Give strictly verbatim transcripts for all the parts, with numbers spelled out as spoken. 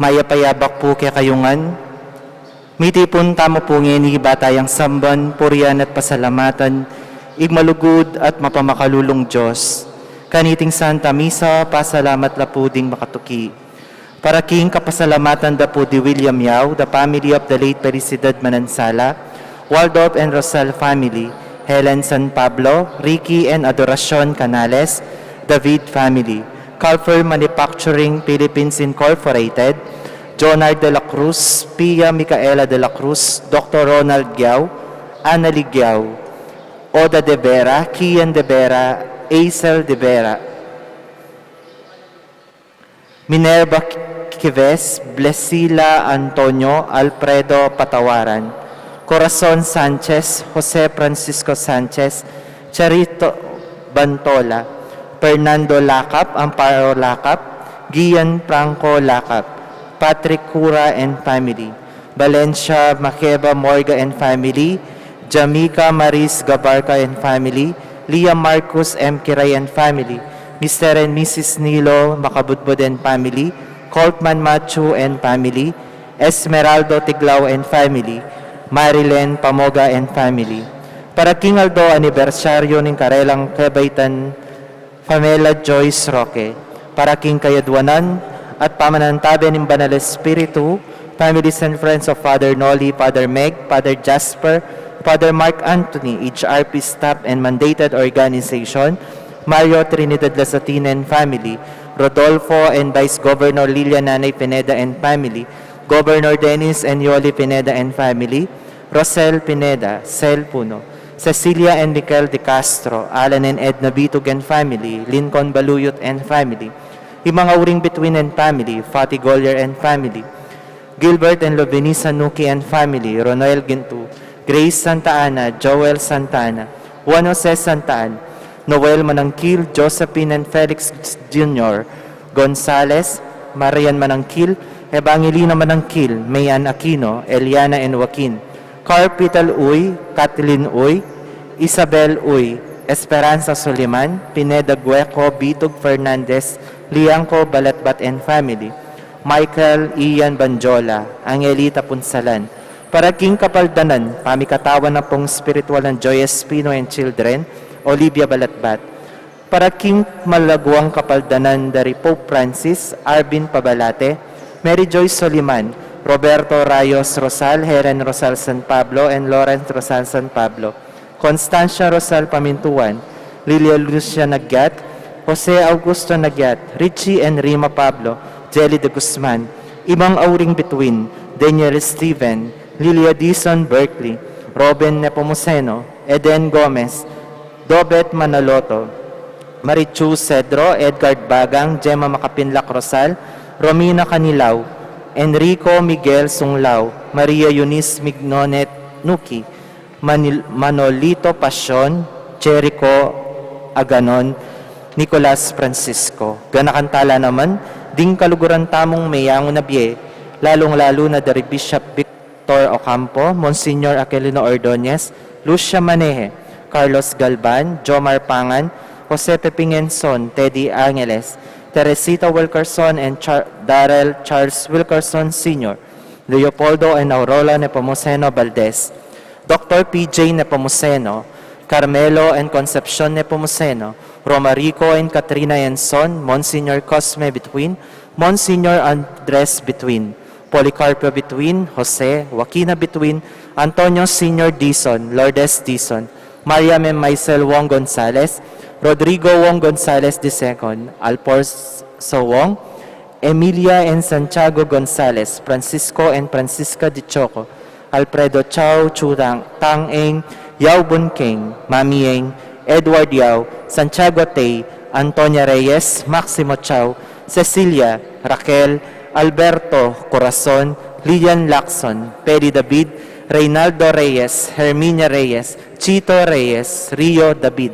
Mayap a yabak pu kekayu ngan. Mitipun tamu pu ngeni ibat tayang samban, purian at pasalamatan ing malugud at mapamakalulung Dios. Kaniting Santa Misa, pasalamat la pu ding makatuki. Para king kapasalamatan da pu di William Yao, the family of the late Felicidad Manansala, Waldorf and Rosal family, Helen San Pablo, Ricky and Adoracion Canales, David family, Culfer Manufacturing Philippines Incorporated, Jonard de la Cruz, Pia Micaela de la Cruz, Doctor Ronald Giao, Annalie Giao, Oda de Vera, Kian de Vera, Aisel de Vera, Minerva Quives, Blesila Antonio, Alfredo Patawaran, Corazon Sanchez, Jose Francisco Sanchez, Charito Bantola, Fernando Lacap, Amparo Lacap, Gian Franco Lacap, Patrick Cura and family, Valencia Makeba Morga and family, Jamaica Maris Gabarca and family, Leah Marcus M. Kiray and family, Mister and Missus Nilo Makabudbud and family, Coltman Machu and family, Esmeraldo Tiglao and family, Marilyn Pamoga and family. Para king aldo anibersaryo ning karelang kebaitan, Pamela Joyce Roque, para king kayadwanan at pamanantabe ning Banal Espiritu, families and friends of Father Noli, Father Meg, Father Jasper, Father Mark Anthony, H R P staff and mandated organization, Mario Trinidad Lasatina and family, Rodolfo and Vice Governor Lilia Nanay Pineda and family, Governor Dennis and Yoli Pineda and family, Rosel Pineda, Sel Puno, Cecilia and Mikel de Castro, Alan and Edna Bitug and family, Lincoln Baluyot and family, Imang Auring Bituin and family, Fati Golyer and family, Gilbert and Lovenisa Nuki and family, Ronel Gintu, Grace Santa Ana, Joel Santa Ana, Juan Jose Santa Ana, Noel Manangkil, Josephine and Felix Junior Gonzales, Marian Manangkil, Evangelina Manangkil, Mayan Aquino, Eliana and Joaquin, Carpital Uy, Kathleen Uy, Isabel Uy, Esperanza Soliman, Pineda Gueco, Bitug Fernandez, Liangco Balatbat and family, Michael Ian Banjola, Angelita Punsalan. Para king kapaldanan, pamikatawan na pung spiritual ng Joy Espino and children, Olivia Balatbat. Para king malaguang kapaldanan dari Pope Francis, Arvin Pabalate, Mary Joy Soliman, Roberto Rayos Rosal, Helen Rosal San Pablo, and Lawrence Rosal San Pablo, Constancia Rosal Pamintuan, Lilia Lucia Nagyat, Jose Augusto Nagyat, Richie and Rima Pablo, Jelly de Guzman, Imang Auring Bituin, Daniel Steven, Lilia Dizon Berkeley, Robin Nepomuceno, Eden Gomez, Dobet Manaloto, Marichu Cedro, Edgar Bagang, Gemma Makapinlak Rosal, Romina Canilao, Enrico Miguel Sunglao, Maria Eunice Mignonet Nuki, Manil-, Manolito Pasion, Jericho Aganon, Nicolas Francisco. Ganakan tala naman ding kaluguran tamung meyangu na bie, lalung-lalu na dari Bishop Victor Ocampo, Monsignor Aquilino Ordonez, Lucia Maneje, Carlos Galban, Jomar Pangan, Jose Pepingenson, Teddy Angeles, Teresita Wilkerson and Char- Darrell Charles Wilkerson Senior, Leopoldo and Aurora Nepomuceno Valdez, Doctor P J Nepomuceno, Carmelo and Concepcion Nepomuceno, Romarico and Katrina Enson, Monsignor Cosme Between, Monsignor Andres Between, Policarpio Between, Jose, Joaquina Between, Antonio Senior Dizon, Lourdes Dizon, Mariam and Maisel Wong Gonzales, Rodrigo Wong Gonzales the second, Alfonso Wong, Emilia and Santiago Gonzales, Francisco and Francisca de Choco, Alfredo Chao, Chu Tang, Tang Eng, Yao Bun Keng, Mami Eng, Edward Yao, Santiago Tay, Antonia Reyes, Maximo Chao, Cecilia, Raquel, Alberto, Corazon, Lilian Lacson, Peli David, Reynaldo Reyes, Herminia Reyes, Chito Reyes, Rio David,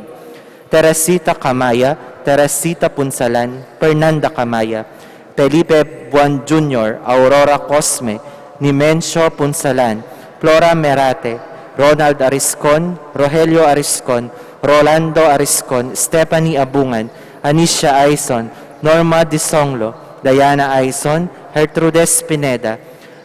Teresita Camaya, Teresita Punsalan, Fernanda Camaya, Felipe Buan Junior, Aurora Cosme, Nimencio Punsalan, Flora Merate, Ronald Ariscon, Rogelio Ariscon, Rolando Ariscon, Stephanie Abungan, Anicia Aison, Norma Disonglo, Diana Aison, Gertrudes Pineda,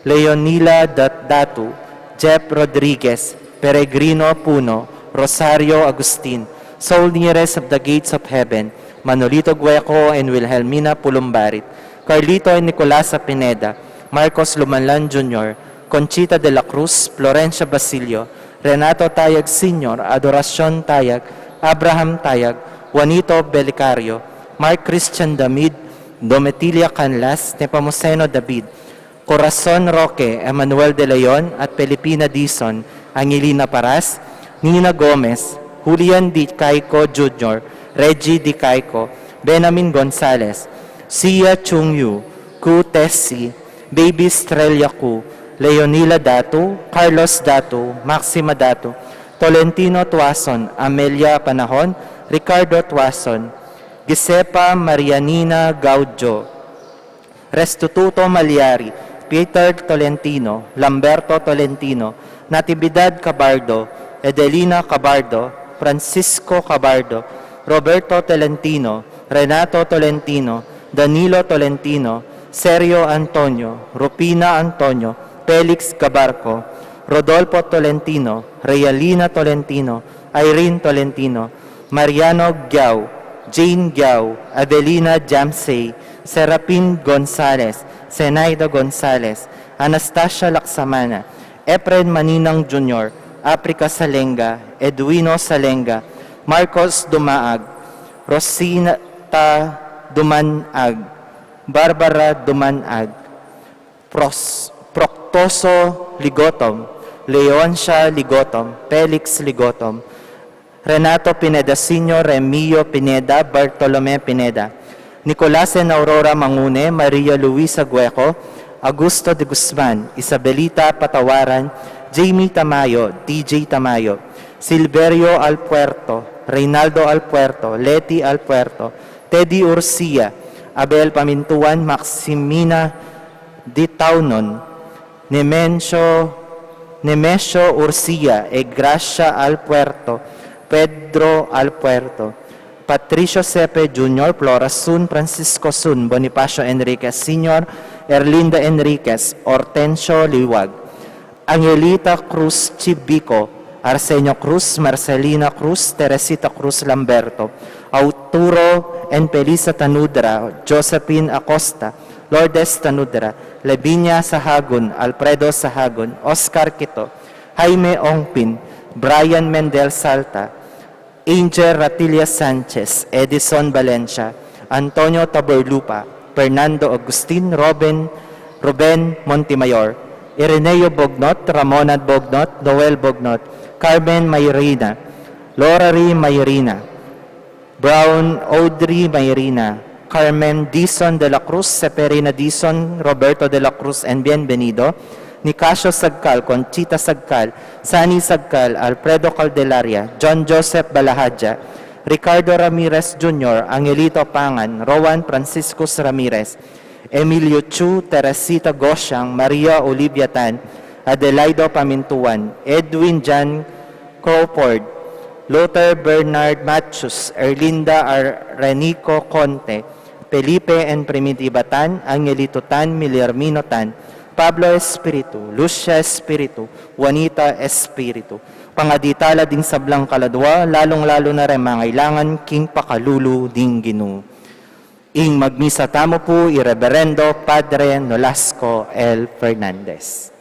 Leonila Dat- Datu, Jeff Rodriguez, Peregrino Puno, Rosario Agustin, Soul Nearest of the Gates of Heaven, Manolito Gueco and Wilhelmina Pulumbarit, Carlito and Nicolasa Pineda, Marcos Lumanlan Junior, Conchita de la Cruz, Florencia Basilio, Renato Tayag Senior, Adoracion Tayag, Abraham Tayag, Juanito Belicario, Mark Christian Damid, Domitila Canlas, Nepomuceno David, Corazon Roque, Emmanuel de Leon at Felipina Dizon, Angelina Paras, Nina Gomez, Julian Di Caico Junior, Reggie Di Caico, Benamin Gonzales, Sia Chung Yu, Ku Tessie, Baby Estrella Ku, Leonila Datu, Carlos Datu, Maxima Datu, Tolentino Tuason, Amelia Panahon, Ricardo Tuason, Giusepa Marianina Gaudio, Restituto Maliari, Peter Tolentino, Lamberto Tolentino, Natividad Cabardo, Edelina Cabardo, Francisco Cabardo, Roberto Tolentino, Renato Tolentino, Danilo Tolentino, Sergio Antonio, Rupina Antonio, Felix Gabarco, Rodolfo Tolentino, Realina Tolentino, Irene Tolentino, Mariano Giao, Jane Giao, Adelina Jamsey, Serapin Gonzales, Zenaida Gonzales, Anastasia Laksamana, Efren Maninang Junior, Africa Salenga, Edwino Salenga, Marcos Dumaag, Rosita Dumanag, Barbara Dumanag, Pros- Proctoso Ligotom, Leoncia Ligotom, Felix Ligotom, Renato Pineda Senior, Remio Pineda, Bartolome Pineda, Nicolas and Aurora Mangune, Maria Luisa Gueco, Augusto de Guzman, Isabelita Patawaran, Jamie Tamayo, D J Tamayo, Silverio Alpuerto, Reynaldo Alpuerto, Leti Alpuerto, Teddy Urcia, Abel Pamintuan, Maximina Ditaunon, Nemesio, Nemesio Urcia, e Gracia Alpuerto, Pedro Alpuerto, Patricio Sepe Junior, Flora Sun, Francisco Sun, Bonifacio Enriquez Senior, Erlinda Enriquez, Hortensio Liwag, Angelita Cruz Chibico, Arsenio Cruz, Marcelina Cruz, Teresita Cruz Lamberto, Arturo and Felisa Tanudra, Josephine Acosta, Lourdes Tanudra, Lavinia Sahagun, Alfredo Sahagun, Oscar Quito, Jaime Ongpin, Brian Mendel Salta, Angel Ratilla Sanchez, Edison Valencia, Antonio Taborlupa, Fernando Agustin, Robin, Ruben Montemayor, Ireneo Bognot, Ramona Bognot, Noel Bognot, Carmen Mayrina, Lorary Mayrina, Brown Audrey Mayrina, Carmen Dizon de la Cruz, Seferina Dizon, Roberto de la Cruz, and Bienvenido, Nicasio Sagcal, Conchita Sagcal, Sani Sagcal, Alfredo Caldelaria, John Joseph Balahadja, Ricardo Ramirez Junior, Angelito Pangan, Rowan Franciscus Ramirez, Emilio Chu, Teresita Gosiang, Maria Olivia Tan, Adelaido Pamintuan, Edwin John Crawford, Luther Bernard Matthews, Erlinda Ar- Renico Conte, Felipe en Primitiba tan, Angelito tan, Milermino tan, Pablo Espiritu, Lucia Espiritu, Juanita Espiritu. Pangadi tala ding sablang kaladua, lalung-lalu na reng mangailangan king pakalulu ding Ginu. Ing magmisa tamu pu i Reberendo Padre Nolasco L. Fernandez.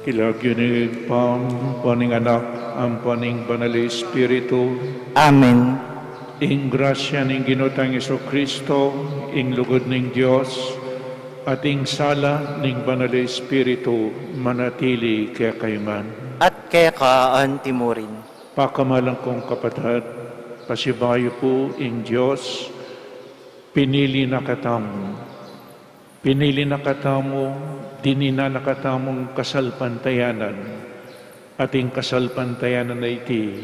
King lagyu ning Ibpa, ampo ning Anak, ampo ning Banal a Espiritu. Amen. Ing grasya ning Ginu tang Jesucristo, ing lugud ning Dios, at ing sala ning Banal a Espiritu, manatili kekayu ngan. At keka anti mu rin. Pakamalan kung kapatad, pasibayu pu ing Dios, pinili na katamu. Pinili na katamu, dininan na katamung kasalpantayanan, at ing kasalpantayanan a iti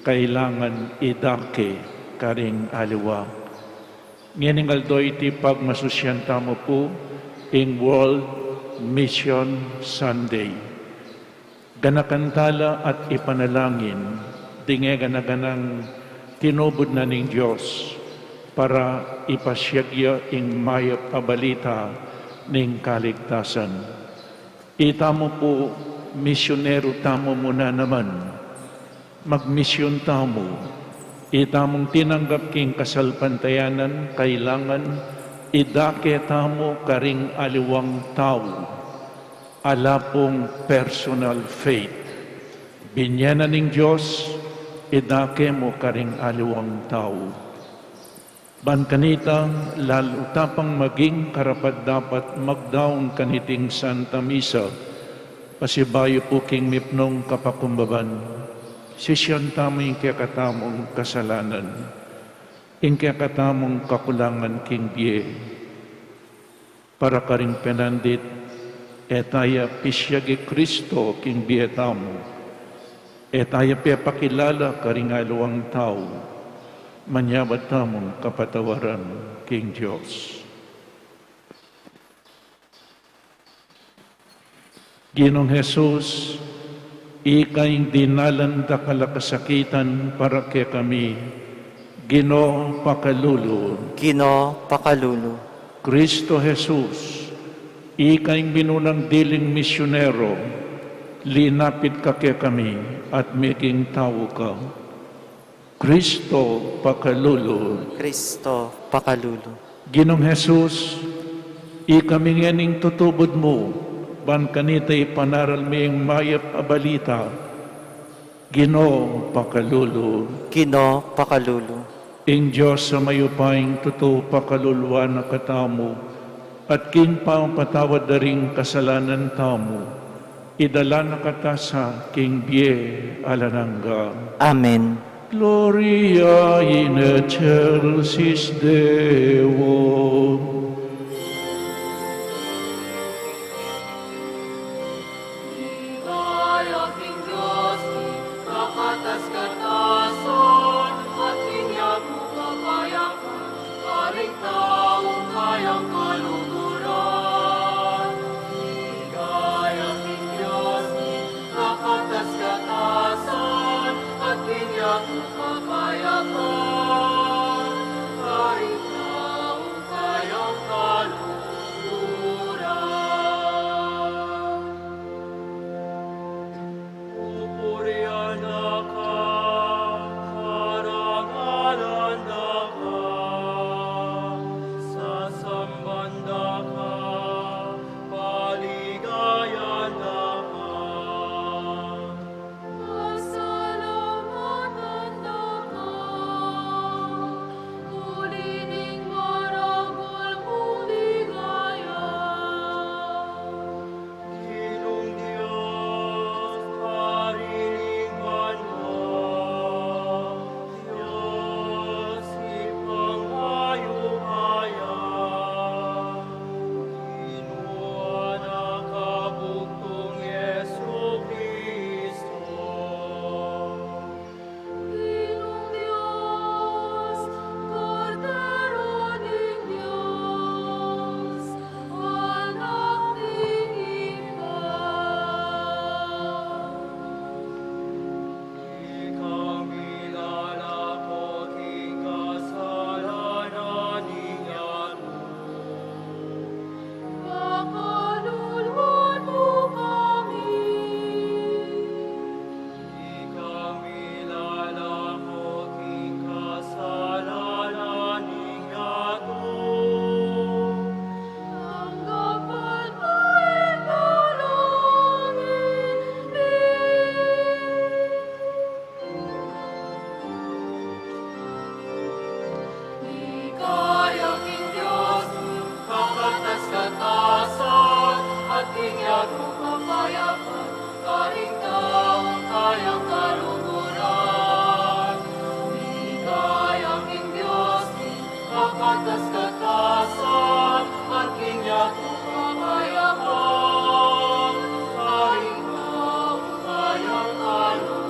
kailangan idake karing aliwa. Ngening aldo iti pagmasusyan tamu pu ing World Mission Sunday. Ganakan tala at ipanalangin ding e gana-ganang Tinubud na ning Dios para ipasiag ya ing mayap a balita ning kaligtasan. Itamu pu, misyonero tamu mu na naman. Magmisyon tamu. Itamung tinanggap king kasalpantayanan, kailangan idake tamu karing aliwang tau. Ala pung personal faith. Binye na ning Dios, idake mu karing aliwang tau. Ban kanita, lalu ta pang maging karapat-dapat magdaun kaniting Santa Misa, pasibayu pu king mipnung kapakumbaban, sisian tamu ing kekatamung kasalanan, ing kekatamung kakulangan king bie. Para karing penandit, e ta ya pisiag i Kristo king bie tamu, e ta ya pepakilala karing aliwang tau, manyawad tamung kapatawaran king Dios. Ginung Jesus, ika ing dinalan dakal a kasakitan para kekami, Ginu, pakalulu. Ginu, pakalulu. Kristo Jesus, ika ing minunang diling misyonero, linapit ka kekami at meging tau ka. Kristo, pakalulu. Kristo, pakalulu. Ginung Jesus, ikami ngening tutubud mu, ban kanita ipanaral mi ing mayap a balita. Ginu, pakalulu. Ginu, pakalulu. Ing Dios a mayupayang tutu pakaluluan na katamu, at king pamapatawad da ring kasalanan tamu, idala na kata sa king bie alang angga. Amen. Gloria in excelsis Deo. Ligaya king Dios king kakatas-katasan, at king yaku kapayapan, karing taung kayang kaluguran. Ligaya king Dios king kakatas-katasan, at king yaku kapayapan, karing taung kayang kaluguran. Pupurian da ka, parangalan da ka, sasamban da ka, paligayan da ka. Pasalamatan da ka, uli ning maragul mung ligaya. Ginung Dios, Ari ning banua, Dios Ibpang mayupaya, Ginu, Anak a bugtung Jesucristo. Ginung Dios, Kordero ning Dios, Anak ning Ibpa. Ikang milalako king kasalanan ning yatu. Pakaluluan mu kami. Ikang milalako king kasalanan ning yatu. Tanggapan mu ing dalangin mi. Ligaya king Dios king kakatas-katasan, at king yatu kapayapan, karing taung kayang kaluguran. Ligaya king Dios king kakatas-katasan, at king yatu kapayapan, karing taung kayang kaluguran.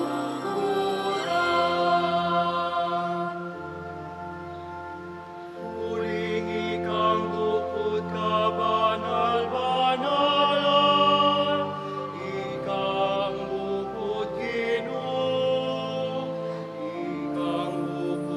Uling ikang bukut kabanal-banalan, ikang bukut Ginu, ikang bukut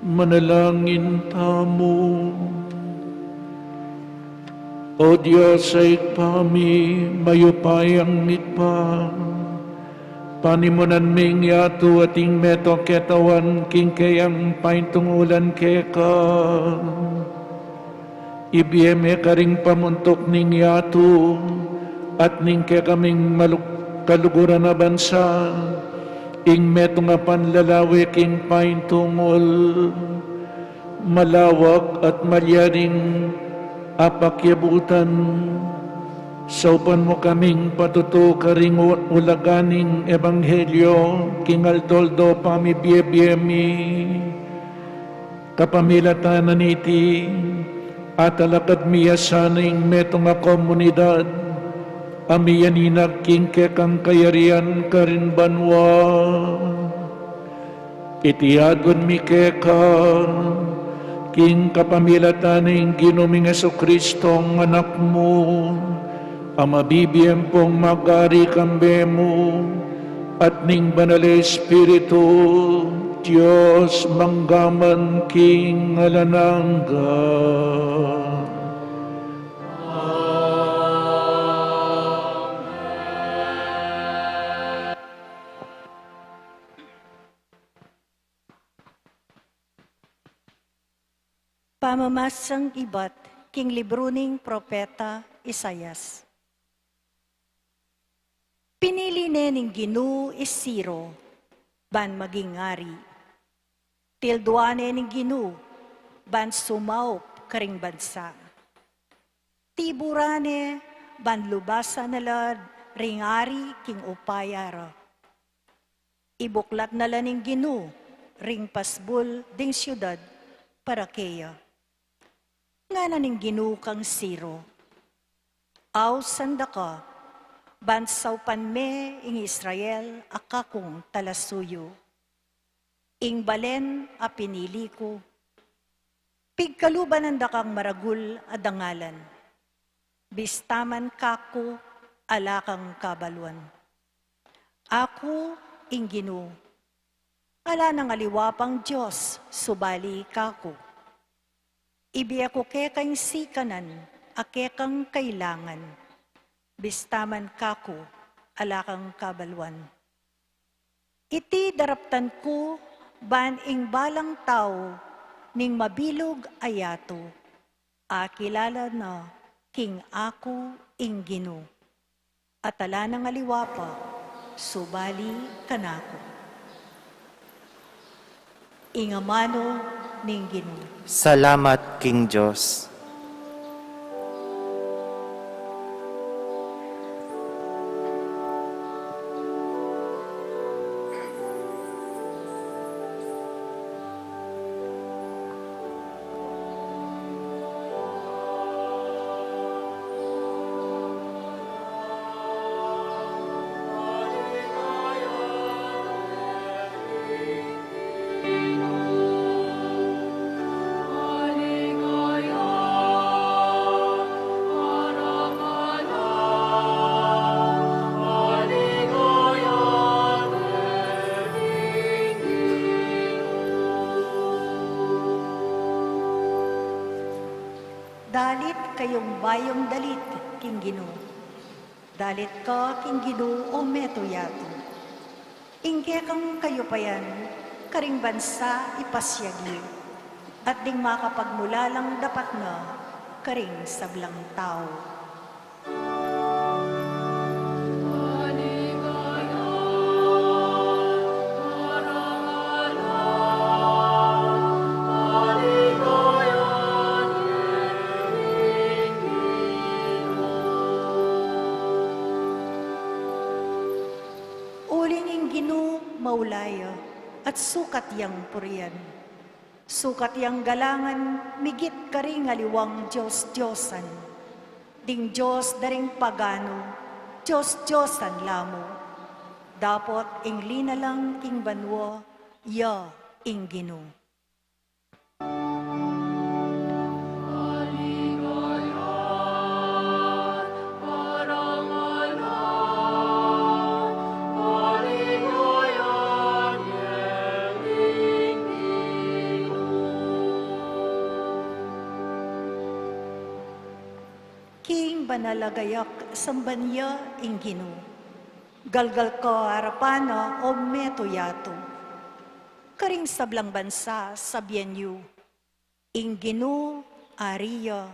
Manalangin tamu. O Dios a Ibpa mi, mayupayang Ibpa, panimunan ming yatu at ing metung a ketawan king keyang paintungulan keka. Ibie me karing pamuntuk ning yatu at ning kekaming malug-, kaluguran a bansa, ing metung a panlalawe king paintungul, malawak at malyaring apakyabutan. Saupan mu kaming patutu karing u-, ulaga ning ebanghelyo king aldo-aldo pamibiebie mi. Kapamilatan na niti, atalakad mi ya sana ing metung a komunidad a miyaninag king kekang kayarian karin banua. Iti aduan mi keka king kapamilatan ning Ginu ming Jesucristo, Anak mu, a mabibie ampong magari kambe mu, at ning Banal a Espiritu, Dios mangga man king alang angga. Pamamasang ibat king libru ning propeta Isaias. Pinili ne ning Ginu i Ciro ban maging ari. Tilduan ne ning Ginu ban sumaup karing bansa. Tiburan ne ban lubasan na la ring ari king upaya ra. Ibuklat na la ning Ginu ring pasbul ding siudad para keya. Ngana ning Ginu kang Ciro, ausan da ka, ban saupan me ing Israel a kakung talasuyu, ing balen a pinili ku. Pigkaluban da kang maragul a dangalan, bista man kaku ala kang kabaluan. Aku ing Ginu, ala nang aliwa pang Dios subali kaku. Ibie ku keka ing sikanan a kekang kailangan, bista man kaku ala kang kabaluan. Iti daraptan ku ban ing balang tau ning mabilug a yatu akilala na king aku ing Ginu, at ala nang aliwa pa subali kanaku. Ing amanu ning Ginu. Salamat king Dios. Dalit kayung bayung dalit king Ginu. Dalit ka king Ginu, o meto yatu. Ing kekang kayupayan karing bansa ipasyagi, at ding makapagmulalang dapat na karing sablang tau. Uling ing Ginu maulaya, at sukat yang purian. Sukat yang galangan migit karing aliwang dios-diosan. Ding dios da ring paganu, dios-diosan la mu. Dapot ing linalang king banua, ya ing Ginu. Manalagayak, samban ya ing Ginu. Galgal ka arapan na, o meto yatu. Karing sablang bansa, sabian yu, ing Ginu, ari ya,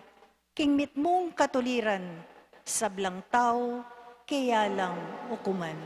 king mitmung katuliran, sablang tau, keya lang ukuman.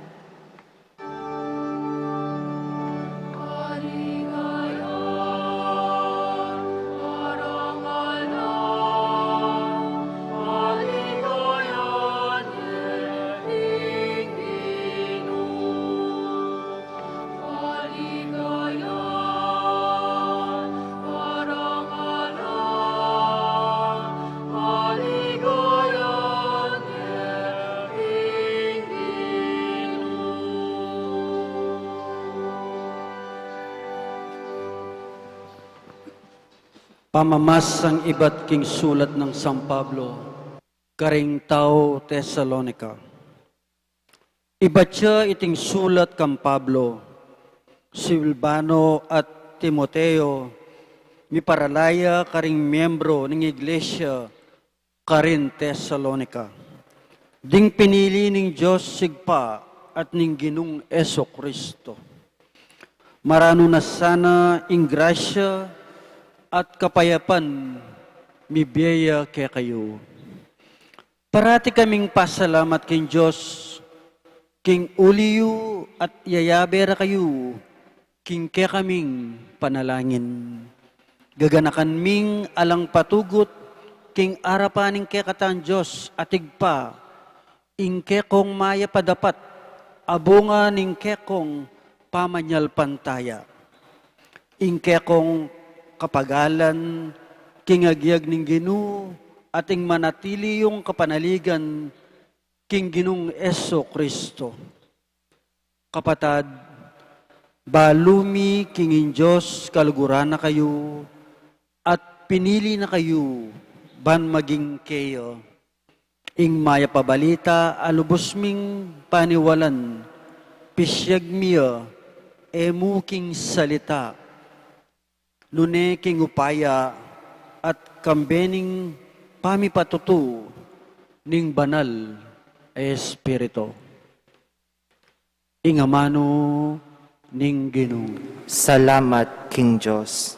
Pamamasang ibat king sulat nang San Pablo karing tau Tesalonica. Ibat ya iting sulat kang Pablo, Silvano at Timoteo, miparalaya karing miembro ning iglesia karin Tesalonica, ding pinili ning Dios Ibpa at ning Ginung Jesucristo. Maranu na sana ing grasya at kapayapan mibie ya kekayu. Parati kaming pasalamat king Dios, king uli yu at yayabe ra kayu, king kekaming panalangin. Gaganakan ming alang patugut, king arapan ning kekatang Dios at Ibpa, ing kekong mayap a dapat, a bunga ning kekong pamanyalpantaya. Ing kekong kapagalan, king agyag ning Ginu, at ing manatili yung kapanaligan, king Ginung Jesucristo. Kapatad, balu mi king ing Dios kaluguran na kayu, at pinili na kayu, ban maging keya. Ing mayap a balita a lubus ming paniwalan, pisyag mi ya, e mu king salita, nune king upaya at kambe ning pamipatutu ning Banal a Espiritu. Ing amanu ning Ginu. Salamat king Dios.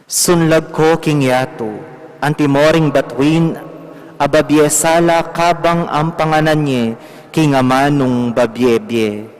Sunlag ko king yatu, antimo ring batuin a babie sala kabang ampanganan ye king amanung babie-bie.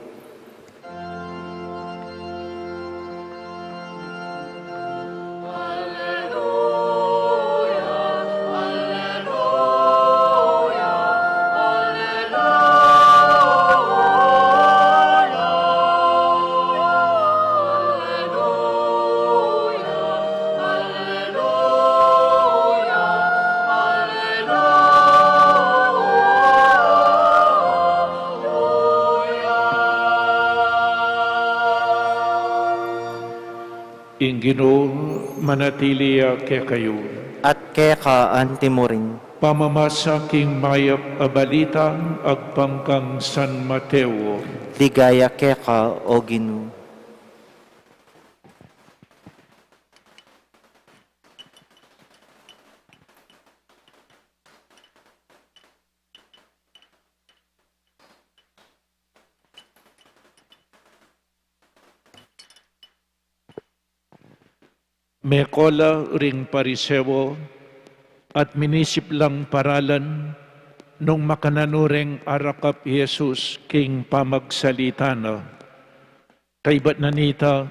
Ing Ginu manatili ya kekayu. At keka antimurin. Pamamasa king mayap a balita agpang kang San Mateo. Ligaya keka, O Ginu. Meko la ring Pariseo at minisip lang paralan nung makananu reng arakap i Jesus king pamagsalita na. Kaybat na nita,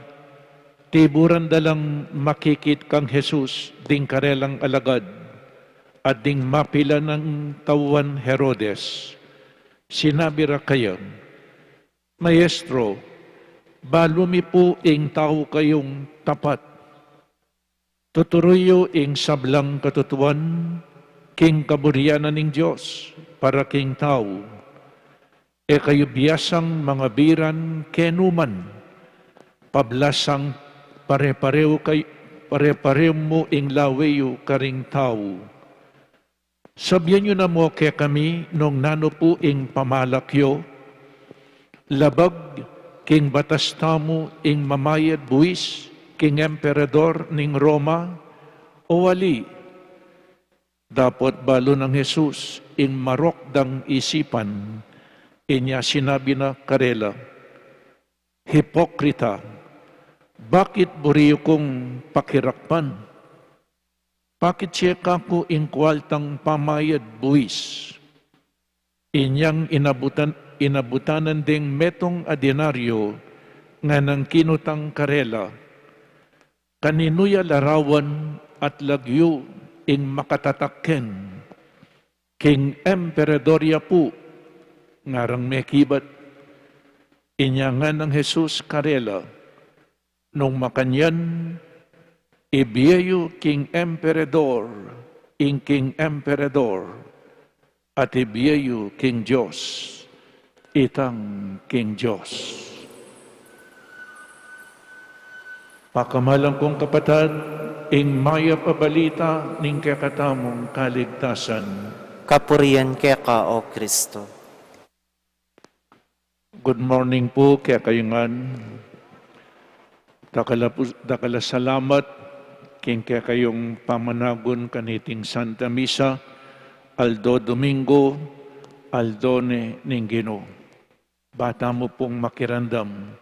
tiburan da lang makikit kang Jesus ding karelang alagad at ding mapilan nang tauan Herodes. Sinabi ra kaya, Maestro, balu mi pu ing tau kayung tapat. Tuturu yu ing sablang katutuan king kaburian na ning Dios para king tau. E kayu biasang mangabiran kenu man, pablasang pare-pareu kay-, pare-pareu mu ing lawe yu karing tau. Sabian yu na mu kekami nung nanu pu ing pamalak yu, labag king batas tamu ing mamayad buis king emperador ning Roma, o ali? Dapot balu nang Jesus ing marok dang isipan, inya sinabi na karela, "Hipokrita, bakit buri yu kung pakirakpan? Pakit ye kaku ing kualtang pamayad buis." Inyang inabutan, inabutanan deng metung a denaryo, nganang kinutang karela, "Kaninu ya larawan at lagyu ing makatatak ken? King emperador ya pu," ngarang mekibat. Inya nganang Jesus karela, "Nung makanyan, ibie yu king emperador ing king emperador, at ibie yu king Dios itang king Dios." Pakamalan kung kapatad, ing mayap a balita ning kekatamung kaligtasan. Kapurian keka, O Kristo. Good morning pu kekayu ngan. Dakal a pu, dakal a salamat king kekayung pamanagun kaniting Santa Misa, aldo Domingo, aldo ne ning Ginu. Ba tamu pung makiramdam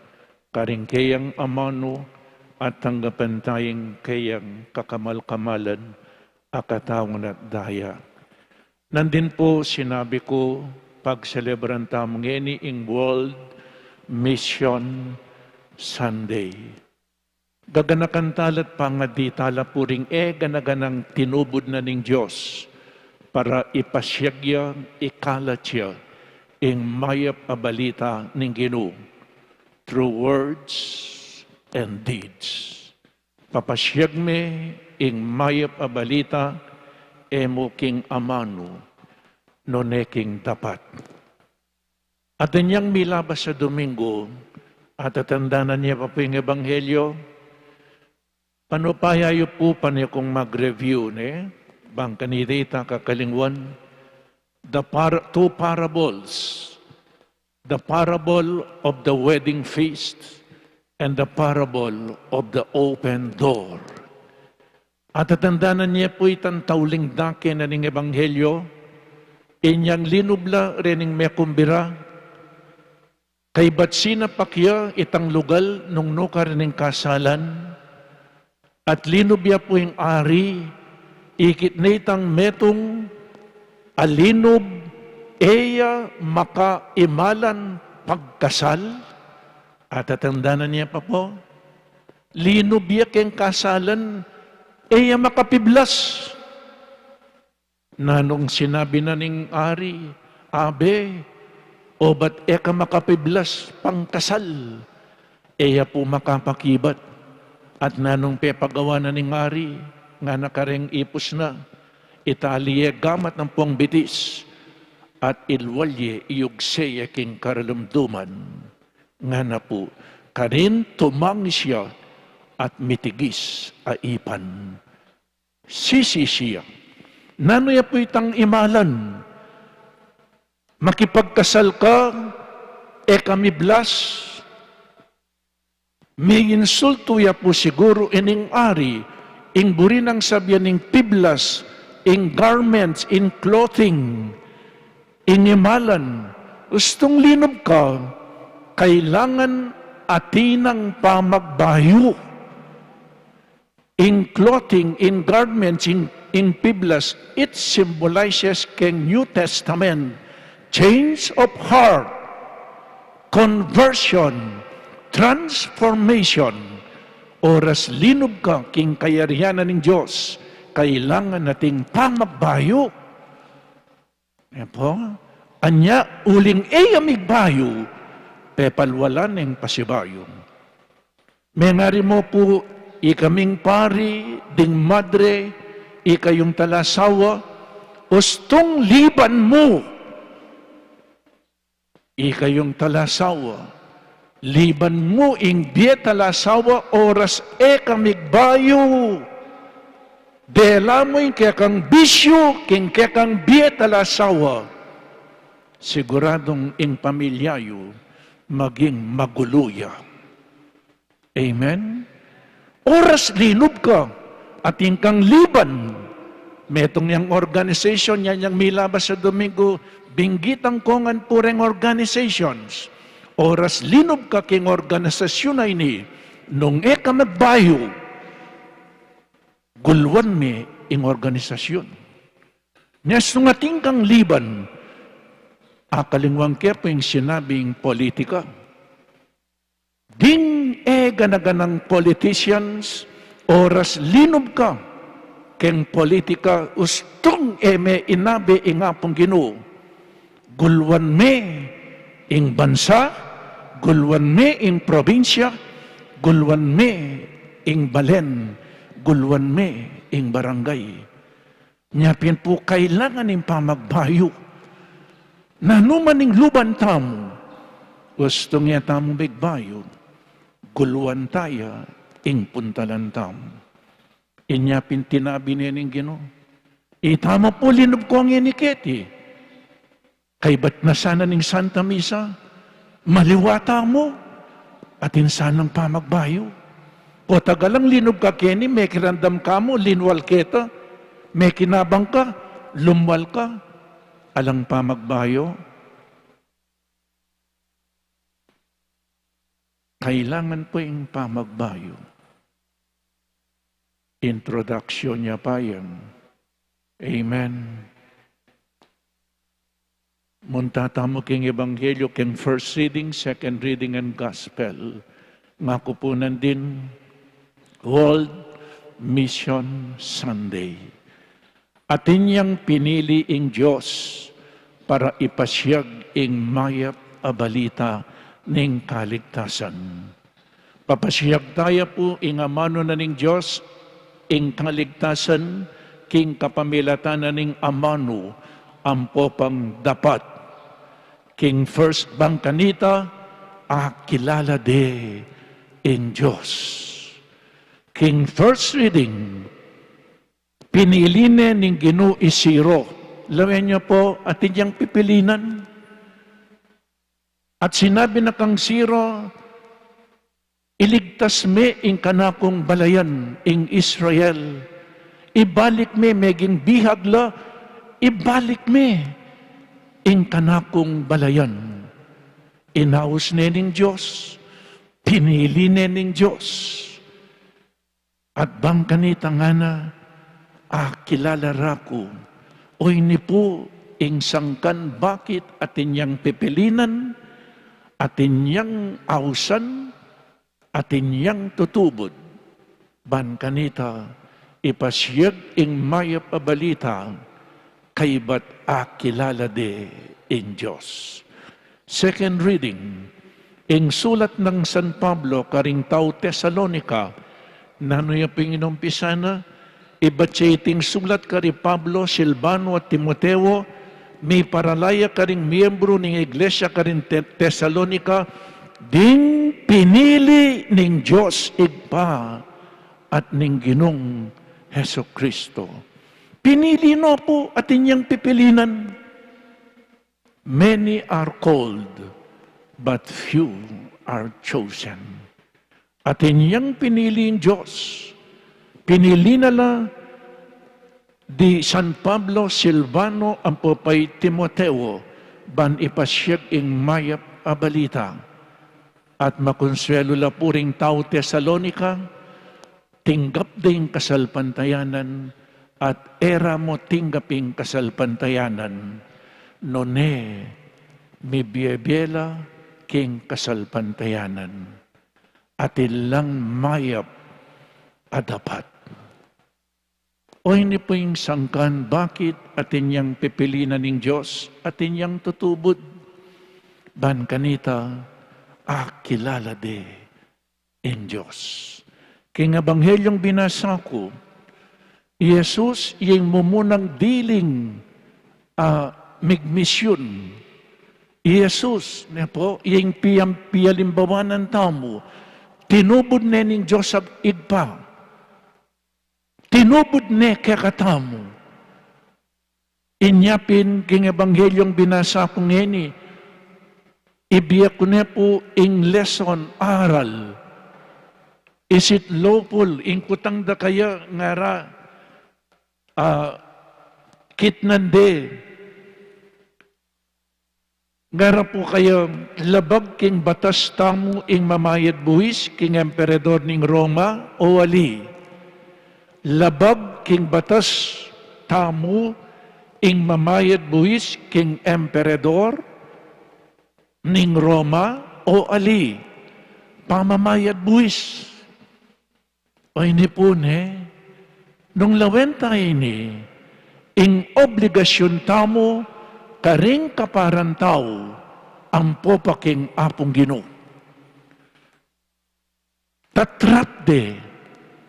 karing keyang amanu at tanggapan taya ing keyang kakamal-kamalan a katawan at daya. Nandin pu sinabi ku, pagselebran tamu ngeni ing World Mission Sunday. Gaganakan tala at pangaddi tala pu ring e gana-ganang tinubud na ning Dios para ipasiag ya, ikalat ya ing mayap a balita ning Ginu through words and deeds. Papasiag me ing mayap a balita, e mu king amanu, nune king dapat. At inyang milabas a Domingo, atatandanan ye pa pu ing Ebanghelyo. Panupaya yu pu pane kung mag-review ne, bang kanita ita kakalingwan. The par-, two parables, the parable of the wedding feast and the parable of the open door. Atatandanan ye pu itang tauling dake na ning Ebanghelyo, inyang linub la rening mekumbira, kaybat sinapak ya itang lugal nung nukarin ing kasalan, at linub ya pu ing ari, ikit ne itang metung a linub, e ya makaimalan pagkasal. Atatandanan ye pa pu, linub ya keng kasalan, e ya makapiblas. Nanung sinabi na ning ari, "Abe, obat e ka makapiblas pangkasal, e ya pu makapakibat." At nanung pepagawa na ning ari, ngana kareng ipus na, "Itali ye gamat ampong bitis, at ilwal ye, iyugse ye king karalumduman." Ngana pu, karin tumangis ya at mitigis a ipan. Sisisi ya. Nanu ya pu itang imalan? Makipagkasal ka, e ka miblas. Miinsultu ya pu siguru ining ari, ing buri nang sabian ing piblas, ing garments, ing clothing, ing imalan. Ustung linub ka, kailangan atin nang pamagbayu. Ing clothing, ing garments, ing, ing piblas, it symbolizes keng New Testament change of heart, conversion, transformation. Oras linub ka king kayarian na ning Dios, kailangan atin pamagbayu. E pu, anya uling e ya migbayu, pepalwalan neng pasibayu. Mengari mu pu Ikaming pari, ding madre, ikayung talasawa, ustung liban mu. Ikayung talasawa, liban mu ing bie talasawa oras e ka migbayu. Dela mu ing kekang bisyu king kekang bie talasawa. Siguradung ing pamilya yu maging magulu ya. Amen? Oras linub ka, atin kang liban. Metung yang organization, yan yang milabas a Domingo, binggitan ku ngan pu reng organizations. Oras linub ka king organisasyun a ini, nung e ka magbayu, guluan me ing organisasyun. Nya nung atin kang liban, akalingwan ke pu ing sinabing politika. Ding e gana-ganang politicians, oras linub ka keng politika, ustung e me inabe ing Apung Ginu. Guluan me ing bansa, guluan me ing probinsya, guluan me ing balen, guluan me ing barangay. Nya pin pu kailangan ing pamagbayu. Nanu man ing luban tamu, ustung e tamu migbayu, guluan ta ya ing puntalan tamu. Inya pin tinabi ne ning Ginu, itamu pu linub ku ngeni keti. Kaybat na sana ning Santa Misa, maliwa tamu, atin sanang pamagbayu. Potang alang linub ka keni, mekiramdam ka mu, linwal keta, mekinabang ka, lumwal ka, alang pamagbayu. Kailangan pu ing pamagbayu. Introduction ya pa yan. Amen. Munta tamu king Ebanghelyo, king first reading, second reading, and gospel. Ngaku pu nandin, World Mission Sunday. Atin yang pinili ing Dios para ipasiag ing mayap a balita ning kaligtasan. Papasiag taya pu ing amanu na ning Dios, ing kaligtasan, king kapamilatan na ning amanu ampo pang dapat. King first, bang kanita, akilala de ing Dios. King first reading, pinili ne ning Ginu i Ciro. Lawen yu pu, atin yang pipilinan. At sinabi na kang Ciro, iligtas me ing kanakung balayan, ing Israel. Ibalik me, meging bihag la, ibalik me ing kanakung balayan. Inaus ne ning Dios, pinili ne ning Dios. At bang kanita ngana, akilala ra ku. O ini pu ing sangkan bakit atin yang pipilinan, atin yang ausan, atin yang tutubud. Ban kanita, ipasiag ing mayap a balita, kaybat akilala de ing Dios. Second reading, ing sulat nang San Pablo karing tau Tesalonica. Nanu ya pu ing inumpisa na? Ibat ya iting sulat kari Pablo, Silvano, at Timoteo, miparala ya karing miembru ning iglesia karing Te-, Tesalonica, ding pinili ning Dios Ibpa at ning Ginung Jesucristo. Pinili no pu, atin yang pipilinan. Many are called, but few are chosen. Atin yang pinili ing Dios. Pinili na la di San Pablo, Silvano, ampo pa i Timoteo, ban ipasiag ing mayap a balita. At makonsuelo la pu ring tau Tesalonica, tinggap de ing kasalpantayanan, at e ra mu tinggap ing kasalpantayanan, nune mibie-bie la king kasalpantayanan. Atin lang mayap a dapat. O ini pu ing sangkan bakit atin yang pipilinan ning Dios, atin yang tutubud. Ban kanita, akilala de ing Dios. King Ebanghelyung binasa ku, i Jesus ing mumunang diling, ah, migmisyun. I Jesus, ne pu, ing piyam-, piyalimbawanan tamu, tinubud ne ning Dios Ibpa. Tinubud ne kekatamu. Inya pin king Ebanghelyung binasa ku ngeni, ibie ku ne pu ing lesson, aral. Is it lawful, ing kutang da kaya ngara, ah, kitnan de. Ngara pu kaya, labag king batas tamu ing mamayad buis king emperador ning Roma o ali? Labag king batas tamu ing mamayad buis king emperador ning Roma o ali? Pamamayad buis. O ini pu ne, nung lawen ta ini, ing obligasyun tamu karing kaparang tau ampo pa king Apung Ginu. Tatrap de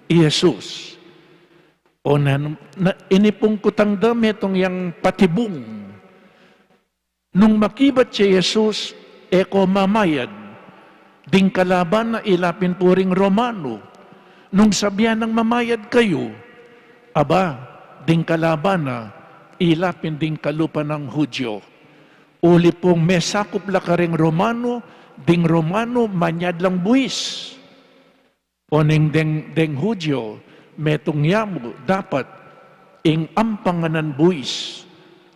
i Jesus. O na, na, ini pung kutang da metung yang patibung. Nung makibat ya i Jesus, e ko mamayad. Ding kalaban na ila pin pu ring Romano. Nung sabian nang mamayad kayu, aba, ding kalaban na ila pin ding kalupa nang Hudyo. Uli pung mesakup la karing Romano, ding Romano manyad lang buis. Oneng deng, deng Hudyo, metung ya mu dapat ing ampanganan buis,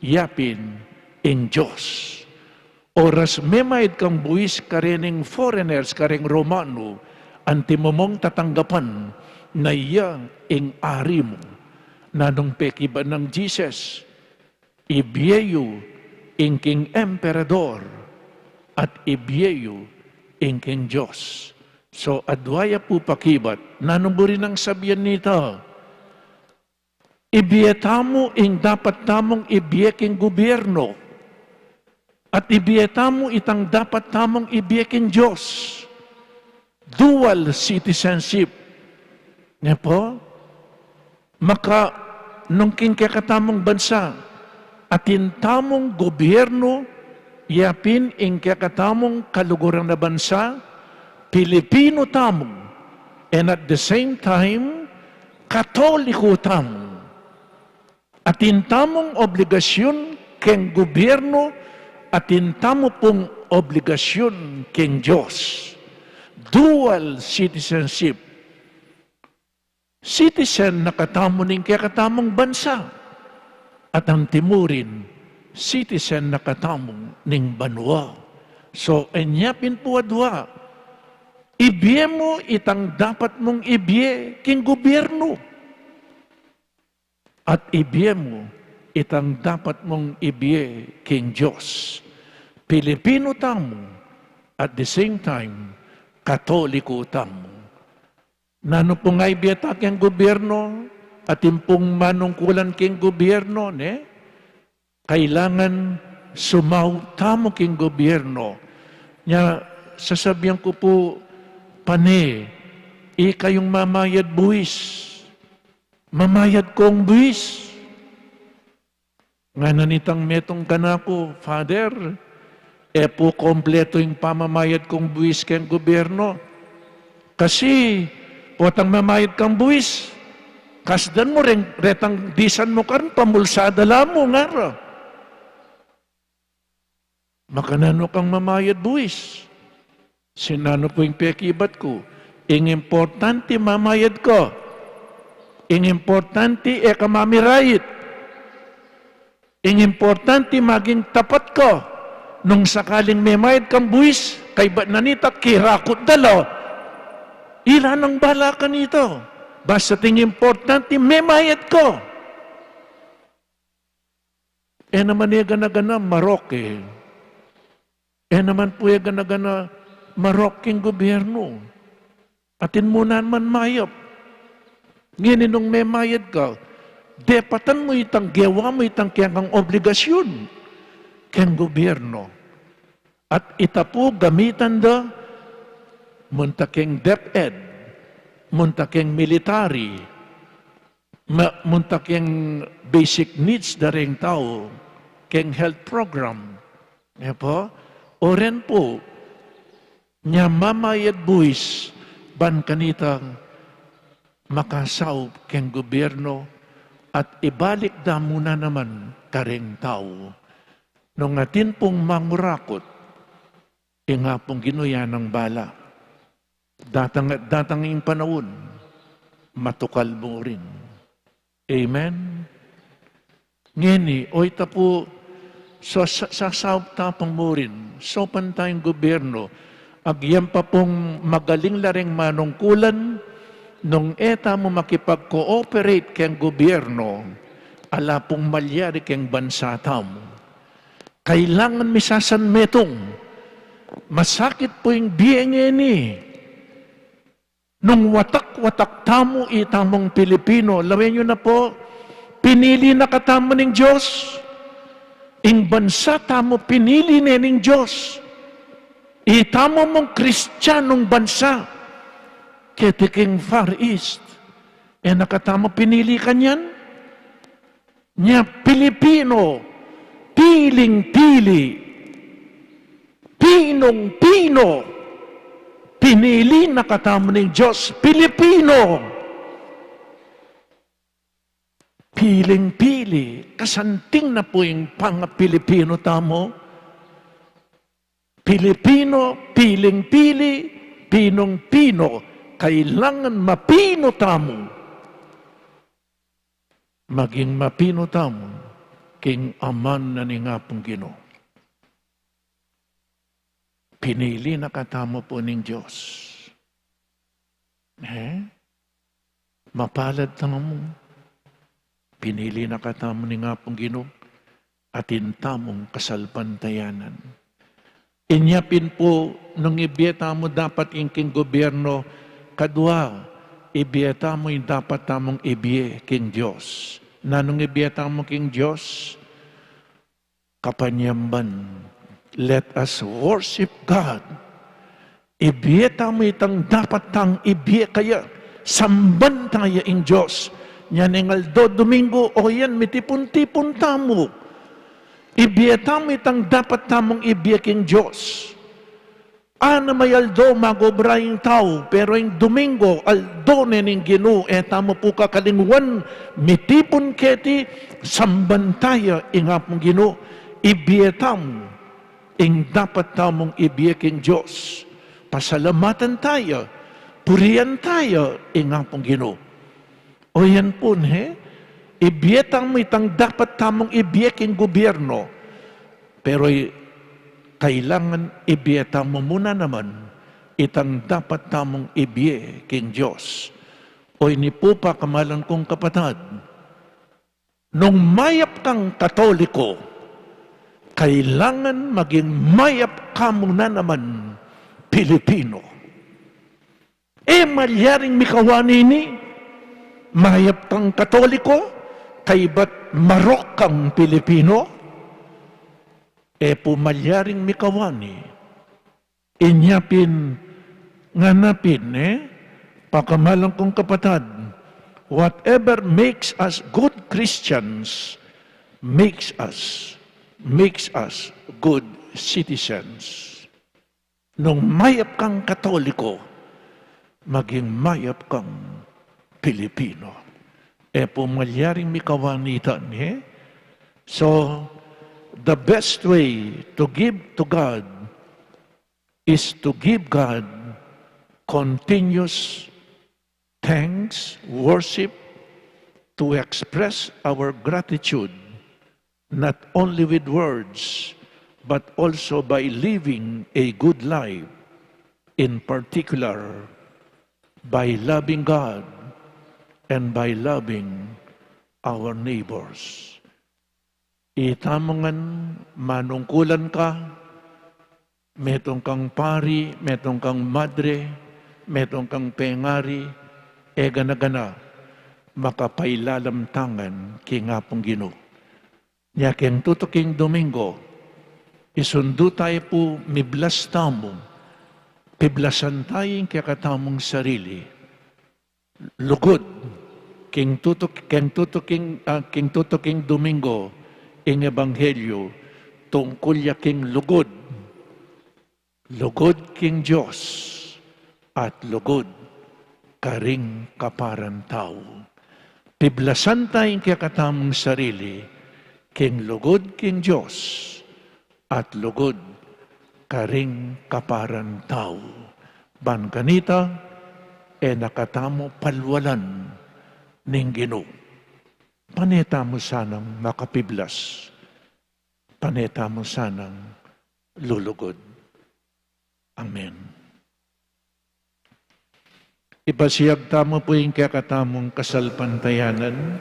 ya pin ing Dios. Oras memayad kang buis kareng foreigners, kareng Romano, antimo mung tatanggapan na iya ing ari mu. Nanung pekibat nang Jesus? Ibie yu ing king emperador, at ibie yu ing king Dios. So, adwa ya pu pakibat, nanu buri nang sabian nita? Ibie tamu ing dapat tamung ibie king gobyerno, at ibie tamu itang dapat tamung ibie king Dios. Dual citizenship. Ne pu? Maka nung king kekatamung bansa, atin tamung gobyerno, ya pin ing kekatamung kaluguran a bansa, Pilipino tamu, and at the same time, Katoliko tamu. Atin tamung obligasyun keng gobyerno, atin tamu pung obligasyun keng Dios. Dual citizenship. Citizen na katamu ning kekatamung bansa. At antimurin, citizen na katamu ning banua. So, enya pin pu adwa, ibie mu itang dapat mung ibie king gobyerno. At ibie mu itang dapat mung ibie king Dios. Pilipino tamu, at the same time, Katoliko tamu. Nanu pung ibie ta king gobyerno, atin pung manungkulan king gobyerno, ne? Kailangan sumaup tamu king gobyerno. Nya, sasabian ku pu, pane, ikayung mamayad buis. Mamayad kong buis. Ngana nitang metung kanaku, Father, e pu kompletu ing pamamayad kung buis keng gobyerno. Kasi, potang mamayad kang buis, kasdan mu reng, retang disan mu karin, pamulsa da la mu, ngara. Makananu kang mamayad buis? Sinanu pu ing pekibat ku? Ing importante mamayad ka. Ing importante e ka mamirait. Ing importante maging tapat ka. Nung sakaling memayad kang buis, kaybat na nita kirakut da la. Ila nang bala kanita. Basta ing importante memayad ka. E naman e gana-gana marok e. E naman pu e gana-gana marok king gobyerno. Atin mu naman mayap. Ngeni nung memayad ka, depatan mu itang gewa mu itang kekang obligasyun keng gobyerno. At ita pu gamitan da, munta keng DepEd, munta keng military, ma-, munta keng basic needs da reng tau, keng health program. E pu, o ren pu, nya mamayad buis ban kanitang makasaup keng gobyerno at ibalik da mu na naman kareng tau. Nung atin pung mangurakut, ing Apung Ginu ya nang bala. Datang, datang ing panaun, matukal mu rin. Amen? Ngeni, o ita pu, so, sa, sasaup ta pung murin, saupan tayang gobyerno, agyan pa pung magaling la reng manungkulan, nung e tamu makipag-cooperate keng gobyerno, ala pung malyari keng bansa tamu. Kailangan misasanmetung. Masakit pu ing bie ngeni. Nung watak-watak tamu, itamung Pilipino, lawen yu na pu, pinili na katamu ning Dios. Ing bansa tamu pinili ne ning Dios. Itamu mung Kristianung bansa, keti king Far East, e na katamu pinili kanyan? Nya Pilipino, piling-pili, pinung-pino, pinili na katamu ning Dios, Pilipino. Piling-pili, kasanting na pu ing panga-Pilipino tamu. Pilipino, piling-pili, pinung-pino, kailangan mapino tamu. Maging mapino tamu king aman na ning Apung Ginu. Pinili na katamu pu ning Dios. E? Mapalad tamu. Pinili na katamu ning Apung Ginu. Atin tamung kasalpantayanan. Inya pin pu, nung ibie tamu dapat ing king gobyerno, kadwa, ibie tamu ing dapat tamung ibie king Dios. Nanung ibie tamu king Dios? Kapanyamban. Let us worship God. Ibie tamu itang dapat tang ibie kaya, samban taya ing Dios. Nya ning aldo Domingo, o yan, mitipun-tipun tamu. Ibie tamu itang dapat tamung ibie king Dios. Ana may aldo magobra ing tau, pero ing Domingo, aldo ne ning Ginu, e tamu pu kakalingwan, mitipun keti, samban taya ing Apung Ginu, ibie tamu ing dapat tamung ibie king Dios. Pasalamatan taya, purian taya ing Apung Ginu. O yan pu, he? Ibie tamu itang dapat tamung ibie king gobyerno. Pero i-, kailangan ibie tamu mu na naman itang dapat tamung ibie king Dios. O ini pu, pakamalan kung kapatad, nung mayap kang Katoliko, kailangan maging mayap ka mu na naman Pilipino. E malyaring mikawani ini, mayap kang Katoliko, kaybat marok kang Pilipino. E pu malyaring mikawani. Inya pin, ngana pin, e, pakamalan kung kapatad, whatever makes us good Christians makes us, makes us good citizens. Nung mayap kang Katoliko, maging mayap kang Pilipino. E pu malyaring mikawani ita, e? So, the best way to give to God is to give God continuous thanks, worship, to express our gratitude, not only with words, but also by living a good life, in particular, by loving God and by loving our neighbors. Itamu ngan manungkulan ka, metung kang pari, metung kang madre, metung kang pengari, e gana-gana, makapailalam ta ngan king Apung Ginu. Nya keng tutuking Domingo, isundu tayu pu, miblas tamu, piblasan tayu ing kekatamung sarili. Lugud, king tutu, king tutu king, ah, king tutu king Domingo, ing ebanghelyo, tungkul ya king lugud, lugud king Dios, at lugud karing kaparang tau. Piblasan ta ing kekatamung sarili, king lugud king Dios, at lugud karing kaparang tau. Ban kanita, e na katamu palwalan ning Ginu. Pane tamu sanang makapiblas. Pane tamu sanang lulugud. Amen. Ipasiag tamu pu ing kekatamung kasalpantayanan.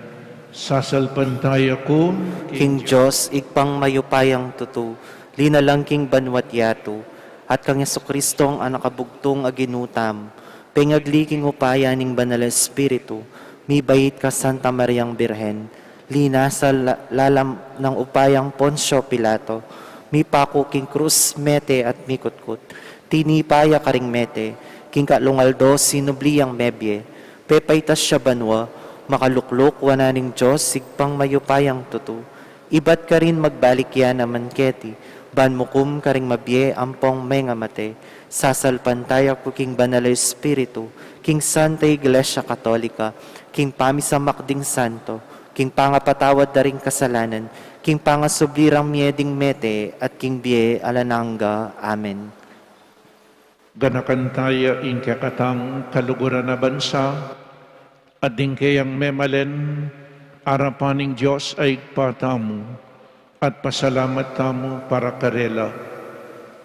Sasalpantaya ku king Dios, Ibpang mayupayang tutu, linalang king banua't yatu, at kang Jesucristong Anak a bugtung a Ginu tamu, pengagli king upaya ning Banal a Espiritu, mibait ka Santa Mariang Birhen, linasa la-, lalam nang upayang Poncio Pilato, mipaku king krus, mete at mikutkut. Tinipa ya karing mete, king kalung aldo sinubli yang mebie, pepaitas ya banua, makalukluk wanan ning Dios Ibpang mayupayang tutu. Ibat karin magbalik ya naman keti, ban mukum karing mabie ampong mengamate. Sasalpantaya ku king Banal a Espiritu, king Santa Iglesia Katolika, king pamisamak ding santo, king pangapatawad da ring kasalanan, king pangasubli rang mie ding mete, at king bie alang angga. Amen. Ganakan taya ing kekatang kaluguran a bansa, at ding keyang memalen, arapan ning Dios a Ibpa tamu, at pasalamat tamu para karela,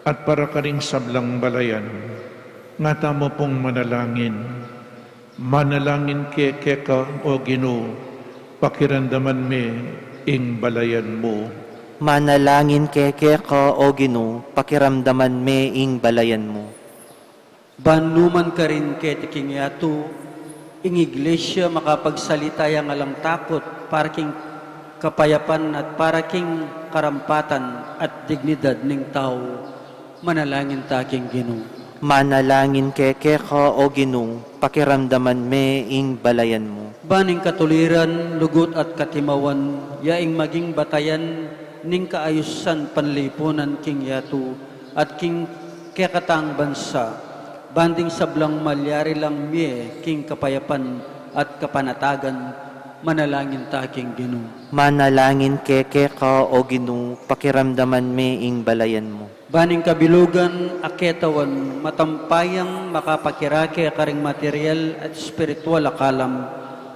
at para karing sablang balayan, nga tamu pung manalangin. Manalangin ke keka, O Ginu, pakiramdaman me ing balayan mu. Manalangin ke keka, O Ginu, pakiramdaman me ing balayan mu. Ban nu man karin keti king yatu, ing Iglesia makapagsalita yang alang takut, para king kapayapan at para king karampatan at dignidad ning tau. Manalangin ta king Ginu. Manalangin ke keka, O Ginu, pakiramdaman me ing balayan mu. Ban ing katuliran, lugud at katimawan, ya ing maging batayan ning kaayusan panlipunan king yatu, at king kekatang bansa, ban ding sablang malyari lang mie king kapayapan at kapanatagan, manalangin ta king Ginu. Manalangin ke keka, O Ginu, pakiramdaman me ing balayan mu. Ban ing kabilugan a ketawan, matampayang makapakirake karing material at espiritual a kalam,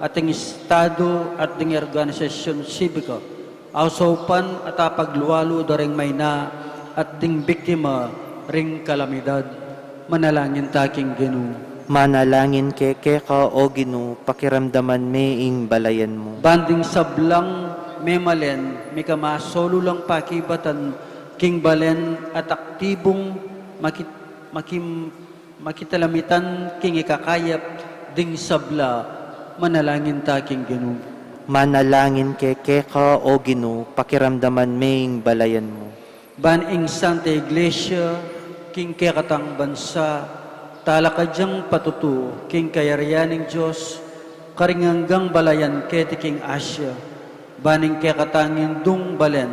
at ing estado at ding organisasyun sibika, ausaupan at apaglualu da ring maina at ding biktima ring kalamidad. Manalangin ta king Ginu. Manalangin ke keka, O Ginu, pakiramdaman me ing balayan mu. Ban ding sablang memalen, mika masolu lang pakibatan king balen at aktibung makit-, makim-, makitalamitan king ikakayap ding sabla, manalangin ta king Ginu. Manalangin ke keka, O Ginu, pakiramdaman me ing balayan mu. Ban ing Santa Iglesia, king kekatang bansa, talakad yang patutu king kayarian ning Dios, karing anggang balayan keti king Asia. Ban ing kekatang indung balen,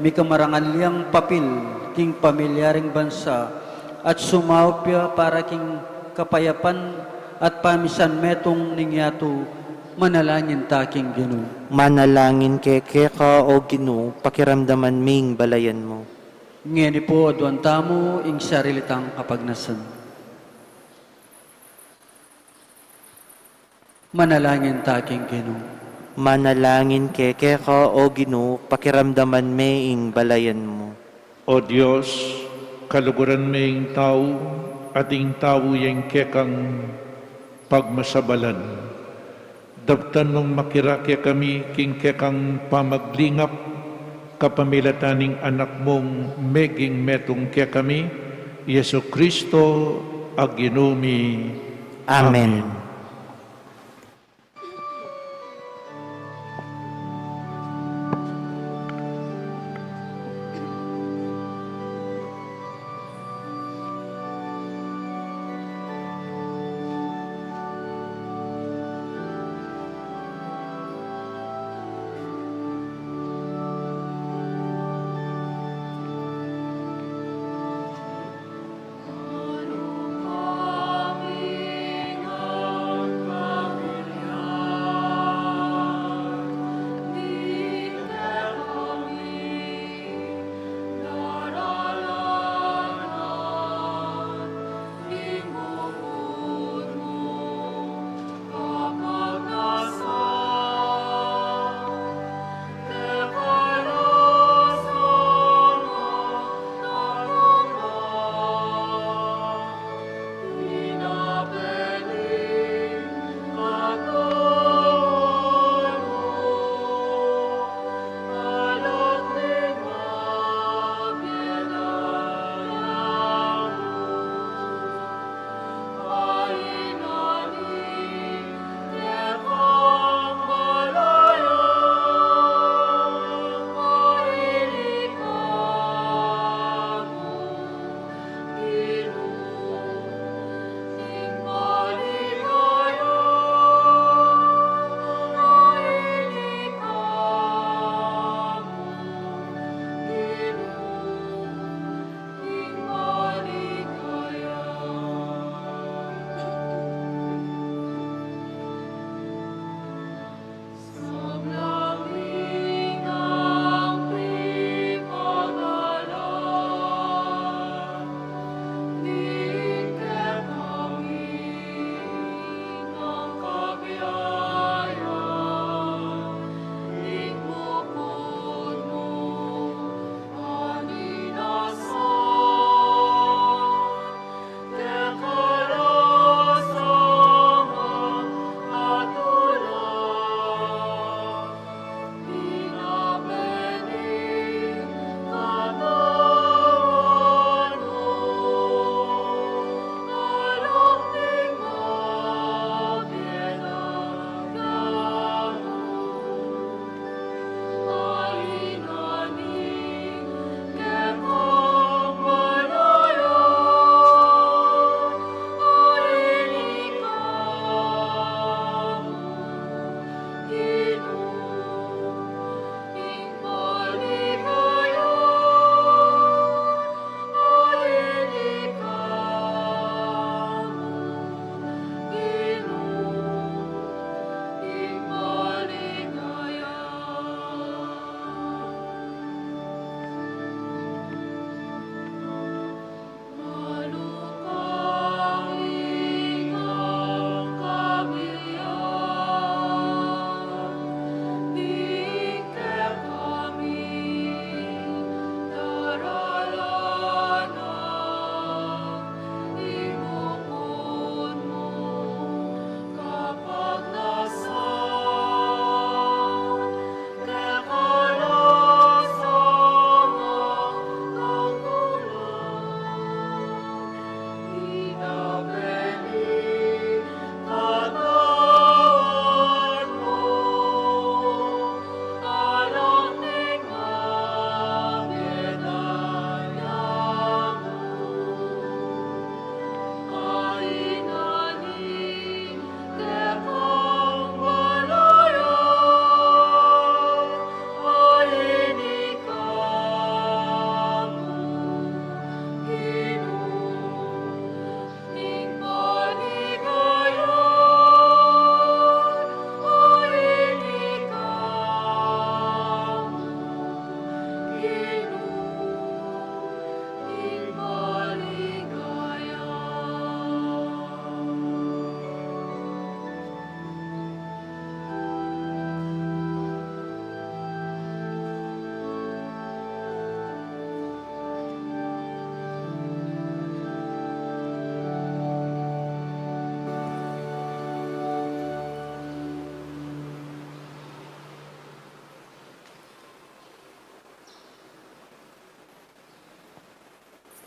mika marangal yang papil king pamilya ring bansa, at sumaup ya para king kapayapan at pamisan metung ning yatu, manalangin ta king Ginu. Manalangin ke keka, O Ginu, pakiramdaman me ing balayan mu. Ngeni pu, aduan tamu ing sarili tang kapagnasan. Manalangin ta king Ginu. Manalangin ke keka, O Ginu, pakiramdaman me ing balayan mu. O Dios, kaluguran me ing tau, at ing tau ya ing kekang pagmasabalan. Daptan mung makirake kami king kekang pamaglingap, kapamilatan ning Anak mung meging metung kekami, Jesucristo a Ginu mi. Amen. Amen.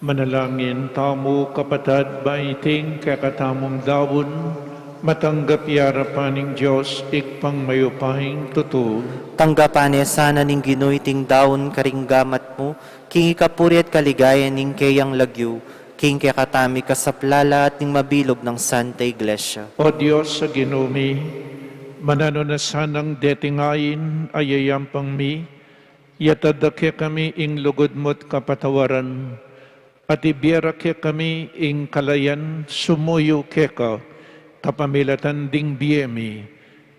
Manalangin tamu, kapatad, ba iting kekatamung daun matanggap ya arapan ning Dios Ibpang mayupayang tutu. Tanggapan ne sana ning Ginu iting daun karing gamat mu, king ikapuri at kaligayan ning keyang lagyu, king kekatami kasaplalan at ning mabilug nang Santa Iglesia. O Dios a Ginu mi, mananu na sanang deting ain a yayampang mi, yatad da kekami ing lugud mu't kapatawaran, at ibie ra kekami ing kalayan sumuyu keka kapamilatan ding bie mi.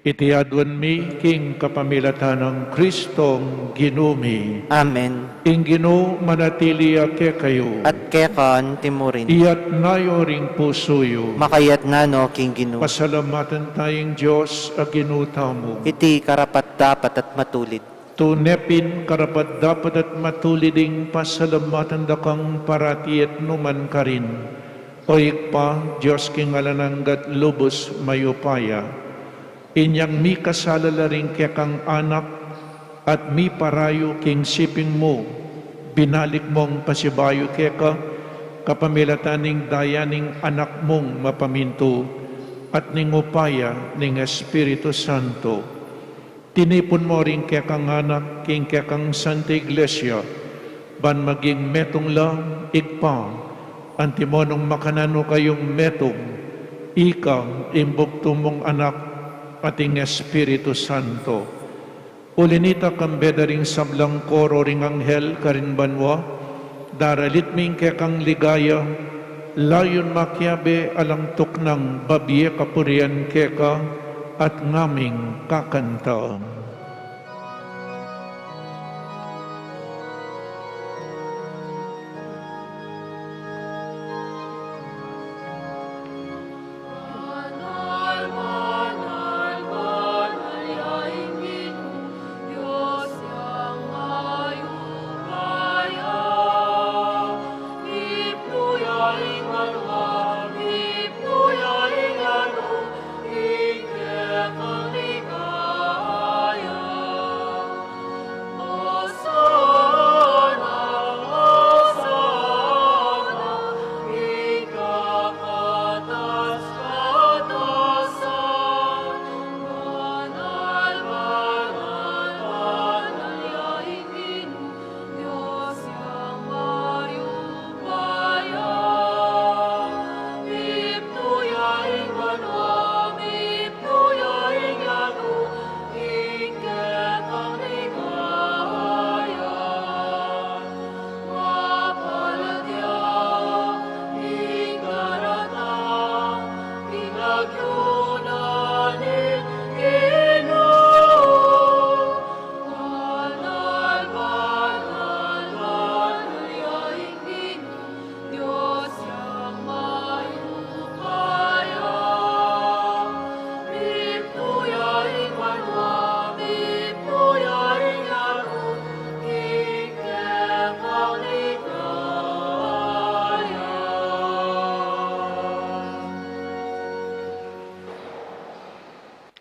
Iti aduan mi king kapamilatan nang Kristong Ginu mi. Amen. Ing Ginu manatili ya kekayu. At keka antimurin. Iyatas yu ring pusu yu. Makayatas no king Ginu. Pasalamatan taya ing Dios a Ginu tamu. Iti karapat-dapat at matulid. Tune pin karapat-dapat at matulid ing pasalamatan da kang parati at nukarin man, O Ibpa, Dios king alang angga at lubus mayupaya. Inyang mikasala la ring kekang anak at miparayu king siping mu, binalik mung pasibayu keka kapamilatan ning daya ning Anak mung mapamintu at ning upaya ning Espiritu Santo. Tinipun mu ring kekang anak king kekang Santa Iglesia, ban maging metung la, Ibpa, antimo nung makananu kayung metung, ika, ing bugtung mung Anak, at ing Espiritu Santo. Uli na nita, kambe da ring sablang koro ring anghel karin banua, daralit mi ing kekang ligaya, layun makiabe alang tuknang babie kapurian keka at ngaming kakanta.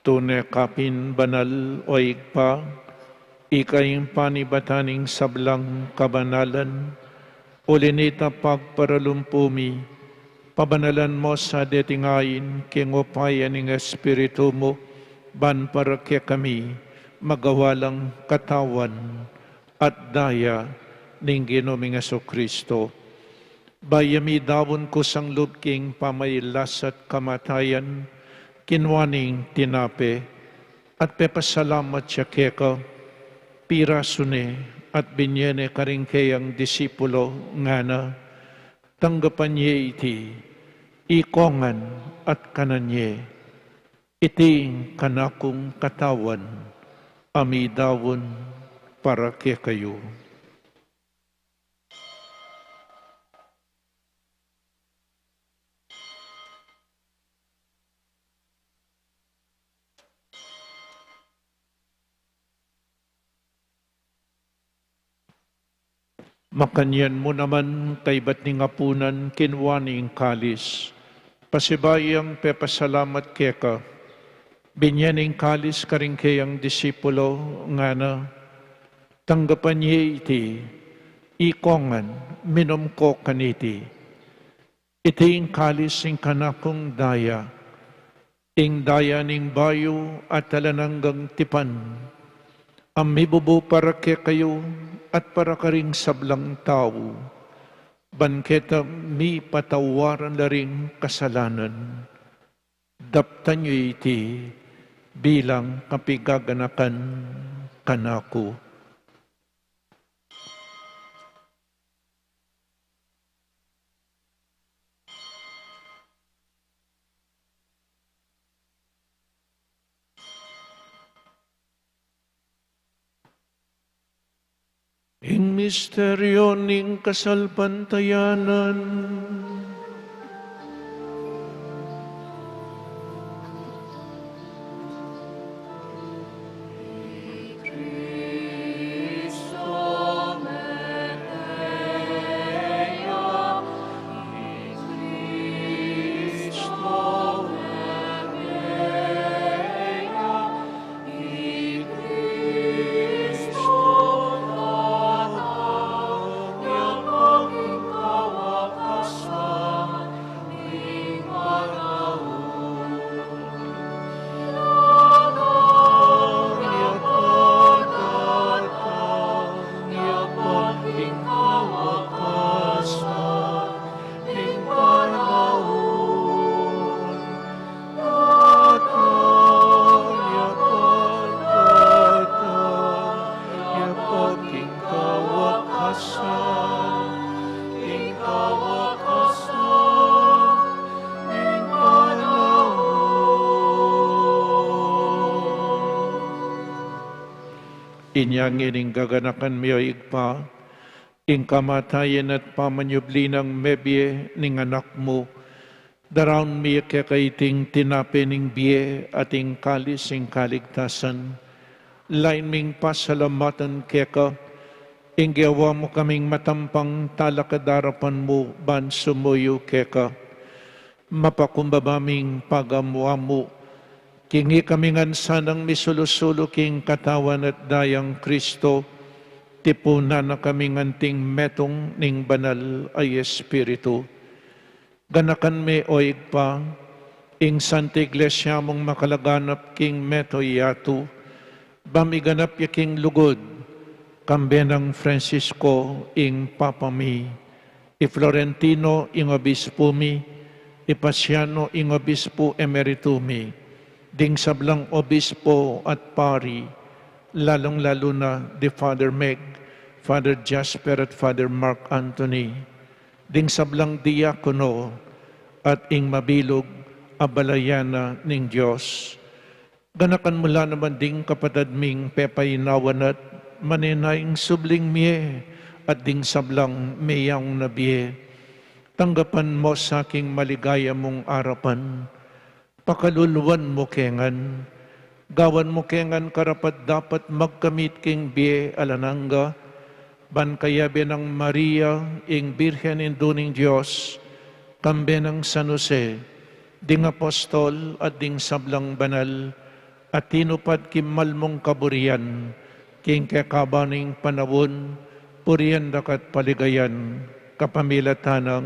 Tune ka pin banal, o Ibpa, ika ing panibatan ning sablang kabanalan. Uli na nita, pagparalumpu mi, pabanalan mu sa deting ain king upaya ning Espiritu mu, ban para kekami magawa lang katawan at daya ning Ginu ming Jesucristo. Bayu ya midaun kusang lub king pamailas at kamatayan, kinua ne ing tinape, at pepasalamat ya keka, pirasu ne, at binye ne karing keyang disipulo, ngana: Tanggapan ye iti, ikongan at kanan ye. Iti ing kanakung katawan, a midaun para kekayu. Makanyan mu naman, kaybat ning apunan, kinua ne ing kalis, pasibayu yang pepasalamat keka, binye ne ing kalis karing keyang disipulo, ngana: Tanggapan ye iti, Ikongan, minum ko kaniti. Iti ing kalis ning kanakung daya, ing daya ning bayu at alang anggang tipan, a mibubu para kekayu at para karing sablang tau, ban keta mipatawaran la ring kasalanan. Daptan yu iti bilang kapigaganakan kanaku. Ing misteryo ning kasalpantayanan. Inya ngeni ing gaganakan mi, o Ibpa, ing kamatayan at pamanyubli nang mebie ning Anak mu, daraun mi keka iting tinape ning bie at ing kalis ning kaligtasan. Lain ming pasalamatan keka, ing gewa mu kaming matampang talakad king arapan mu ban sumuyu keka. Mapakumbaba ming pagamu-amu, king ikami ngan sanang misulu-sulu king katawan at dayang Kristo, tipunan na kami ngan anting metung ning Banal a Espiritu. Ganakan me, o Ibpa, ing Santa Iglesia mung makalaganap king mabilug a yatu, ban miganap ya king lugud, kambe nang Francisco ing Papa mi, i Florentino ing Obispu mi, i Paciano ing Obispu Emeritu mi, ding sablang obispo at pari, lalung-lalu na di Father Meg, Father Jasper at Father Mark Anthony, ding sablang diakono at ing mabilug a balayan na ning Dios. Ganakan mu la naman ding kapatad ming pepainawan at manenaya ing subling mie at ding sablang meyaun na bie. Tanggapan mu sa king maligaya mung arapan. Pakaluluan mu ke ngan, gawan mu ke ngan karapat-dapat magkamit king bie alang angga, ban kayabe nang Maria, ing Birhen Indu ning Dios, kambe nang San Jose, ding apostol at ding sablang banal a tinupad king mal mung kaburian, king kekaban ning panaun, purian da ka at paligayan, kapamilatan nang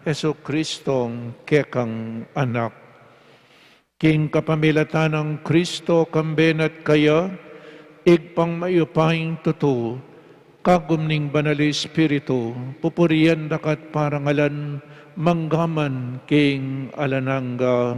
Jesucristong kekang Anak. King kapamilatan nang Kristo, kambe na at kaya, Ibpang mayupayang tutu, kagum ning Banal a Espiritu, pupurian da ka at parangalan, mangga man king alang angga.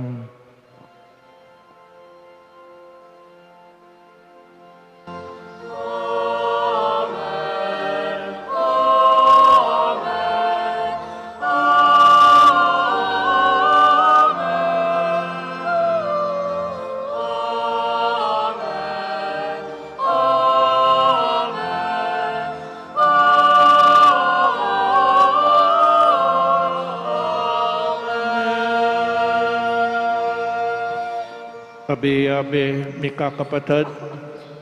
Abe-abe, mikakapatad,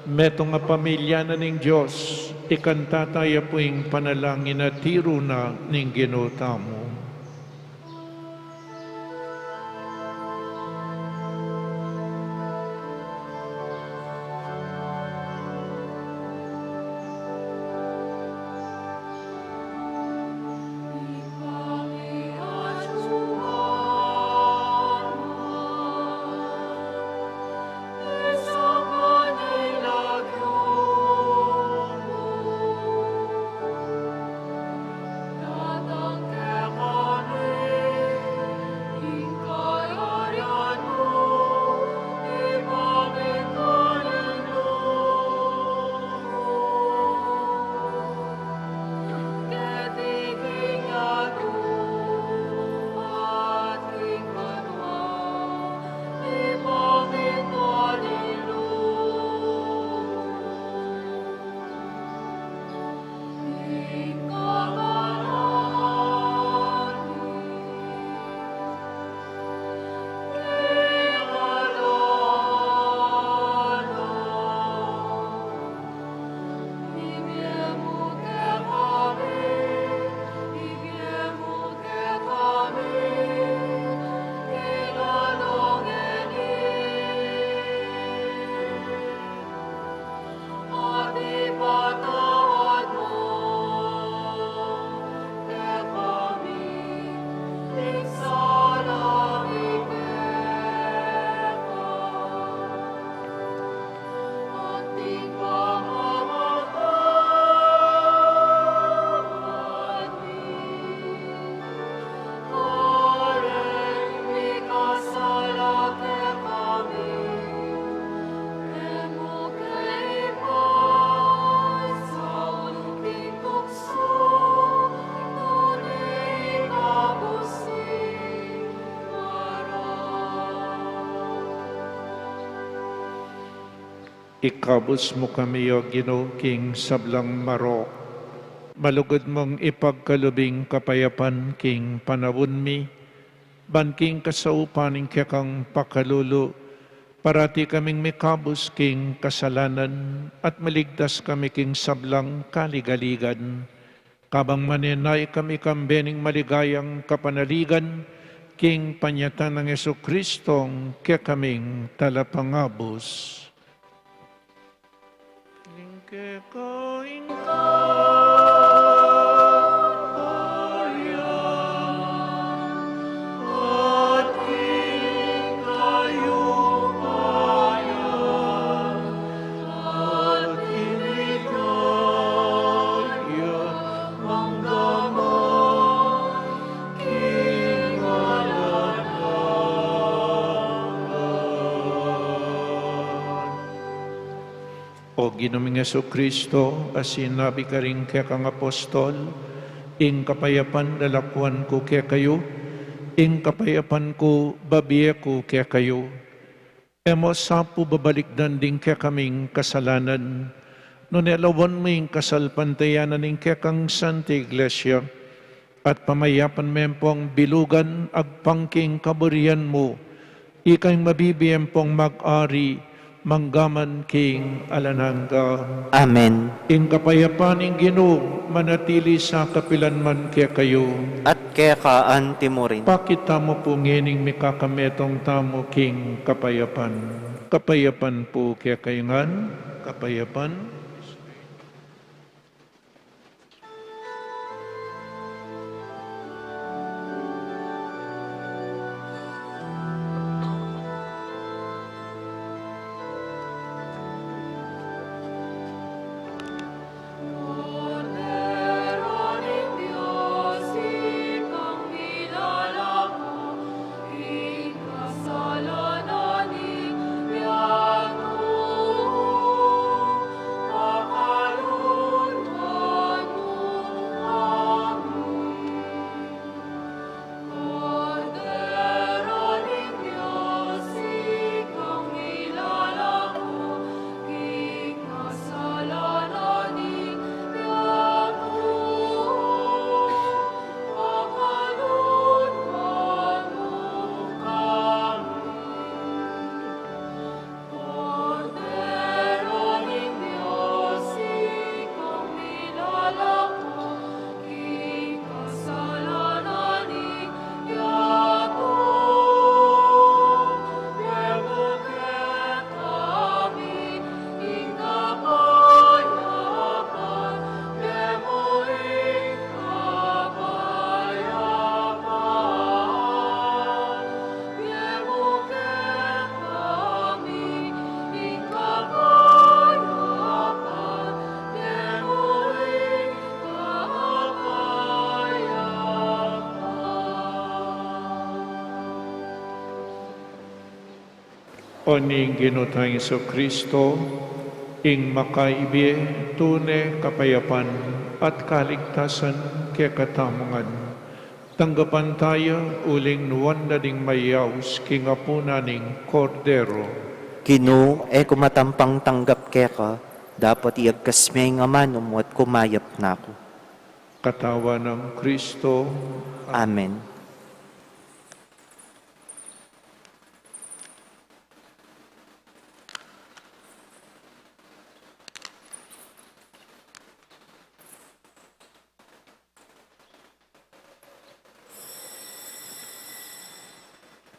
metung a pamilya na ning Dios, ikanta taya pu ing panalangin a tiru na ning Ginu tamu. Ikabus mu kami, O Ginu, king sablang marok. Malugud mung ipagkalub ing kapayapan king panaun mi, ban king kasaupan ning kekang pakalulu, parati kaming mikabus king kasalanan at maligtas kami king sablang kaligaligan. Kabang manenaya kami kambe ning maligayang kapanaligan, king panyatang nang Jesucristong kekaming Talapangabus. Ing keka ing kapayapan, at ing kayupayan, at ing ligaya mangga man king alang angga. O Ginu ming Jesucristo, a sinabi karing kekang apostol, ing kapayapan lalakwan ku kekayu, ing kapayapan ku bibie ku kekayu. E mu sa pu babalikdan ding kekaming kasalanan, nune lawan mu ing kasalpantayanan ning kekang Santa Iglesia, at pamayapan me pung bilugan agpang king kaburian mu, ika ing mabibie pung mag-ari mangga man king alang angga. Amen. Ing kapayapan ning Ginu manatili sa kapilan man kekayu. At keka anti mu rin. Pakit tamu pu ngening mikakametung tamu king kapayapan. Kapayapan pu kekayu ngan, kapayapan. O ning Ginu tang Jesucristo, ing makaibie tune kapayapan at kaligtasan kekatamu ngan. Tanggapan taya uling nuan da ding mayaus king apunan ning Kordero. Ginu, e ku matampang tanggap keka, dapot iyagkas me ing amanu mu at kumayap na ku. Katawan nang Kristo. Amen.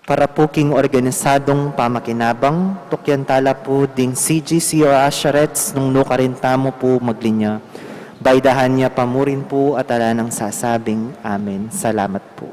Para pu king organisadung pamakinabang, tukyan tala pu ding C G C or usherettes nung nukarin tamu pu maglinya. Baydahan ya pa murin pu at ala nang sasabing amen. Salamat pu.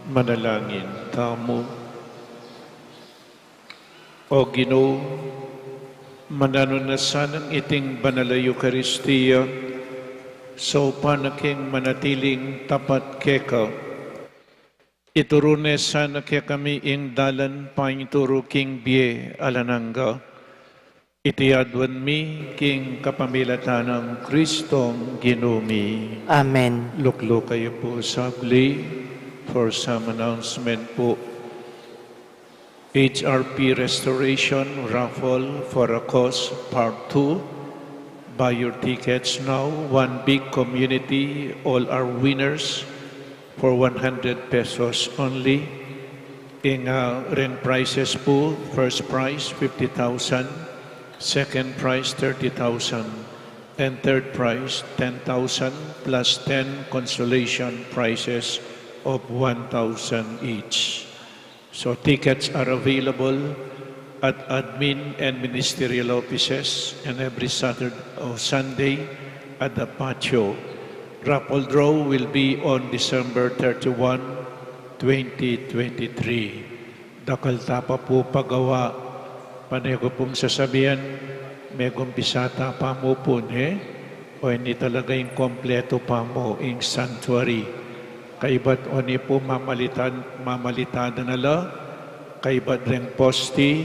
Manalangin tamu. O Ginu, mananu na sanang iting banal a Eukaristia, saupan na king manatiling tapat keka. Ituru ne sana kekami ing dalan pangituru king bie alang angga. Iti aduan mi king kapamilatan nang Kristong Ginu mi. Amen. Lukluk kayu pu saglit for some announcement pu. H R P Restoration Raffle for a Cause Part two. Buy your tickets now. One big community, all are winners for one hundred pesos only. Ing, ah, ring prizes pu, first prize, fifty thousand, second prize, thirty thousand, and third prize, ten thousand plus ten consolation prizes of one thousand each. So tickets are available at admin and ministerial offices and every Saturday or Sunday at the patio. Raffle draw will be on December thirty-one, twenty twenty-three. Dakal ta pa pu pagawa. Pane ku pung sasabian, megumpisa ta pa mu pu, ne? O ini talaga ing kompletu pa mu ing sanctuary. Kaybat o ini pu mamalitan, mamalitan da na la, kaybat ring posti,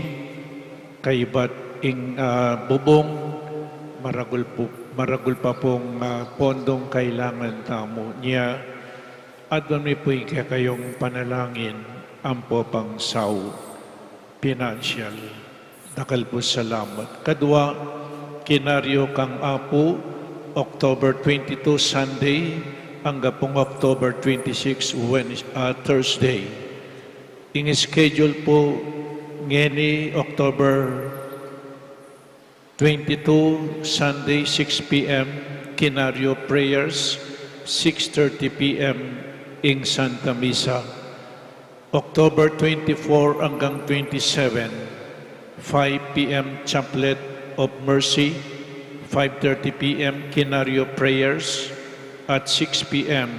kaybat ing, ah, bubung, maragul pu, maragul pa pung, ah, pondung kailangan tamu. Nya, aduan mi pu ing kekayung panalangin, ampo pang sau, financial. Dakal pu salamat. Kadua, Kinaryo kang Apu, October twenty-two, Sunday, angga pung October twenty-six, Wednes-, ah, Thursday. Ing schedule pu ngeni, October twenty-two, Sunday, six P M, Kinaryo prayers, six thirty P M, ing Santa Misa. October twenty-four anggang twenty-seven, five P M Chaplet of Mercy, five thirty P M Kinaryo prayers, at six P M,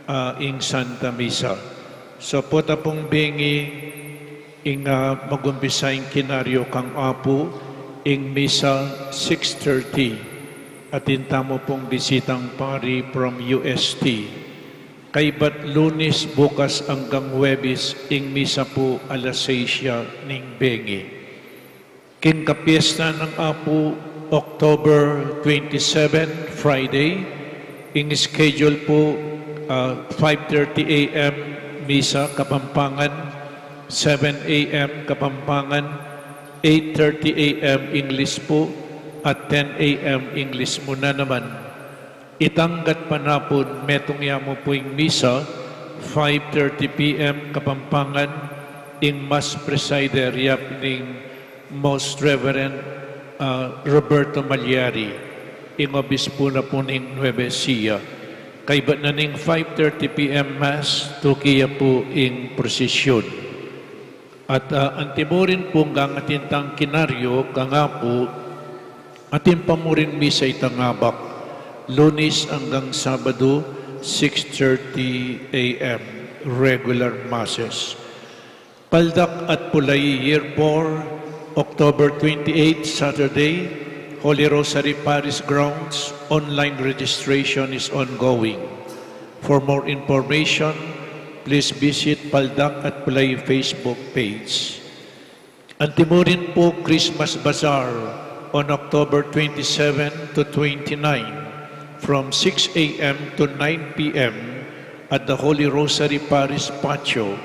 ah, ing Santa Misa. So, pota pung bengi, ing, ah, magumpisa ing Kinaryo kang Apu, ing Misa six thirty. Atin tamu pung bisitang pari from U S T. Kaybat Lunis bukas anggang Huwebes, ing Misa pu alas sais ya ning bengi. King kapiesta nang Apu, October twenty-seven, Friday, ing schedule pu, ah, five thirty A M Misa Kapampangan, seven A M Kapampangan, eight thirty A M English pu, at ten A M English mu na naman. Itang gatpanapun, metung ya mu pu ing Misa, five thirty P M Kapampangan, ing Mass presider ya pu ning Most Reverend, ah, Roberto Malyari, ing obispu na pu ning Nueva Ecija. Kaybat na ning five thirty P M Mass, tuki ya pu ing prosisyun. At, ah, antimurin pu ngana atin tang Kinaryo kang Apu, atin pa mu ring Misa itang abak, Lunis anggang Sabadu, six thirty A M, regular Masses. Paldak at Pulai Year four, October twenty-eight, Saturday, Holy Rosary Parish Grounds, online registration is ongoing. For more information, please visit Paldak at Pulai Facebook page. Antimurin pu Christmas Bazaar on October twenty-seven to twenty-nine from six A M to nine P M at the Holy Rosary Parish Patio.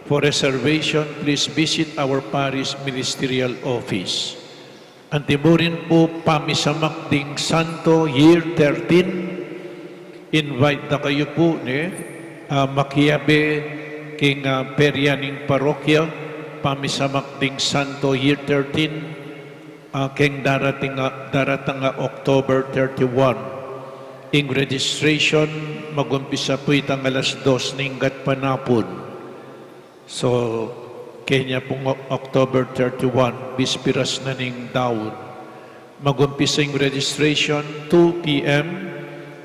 For reservation, please visit our parish ministerial office. Antimurin pu pamisamak ding Santo Year thirteen. Invite da kayu pu, ne? Ah, makiabe king, ah, perya ning parokya, pamisamak ding Santo Year thirteen, ah, king darating a, daratang a October thirty-one. Ing registration, magumpisa pu itang alas dos ning gatpanapun. So, kenya pung O-, October thirty-one, bisperas na ning daun. Magumpisa ing registration, two P M,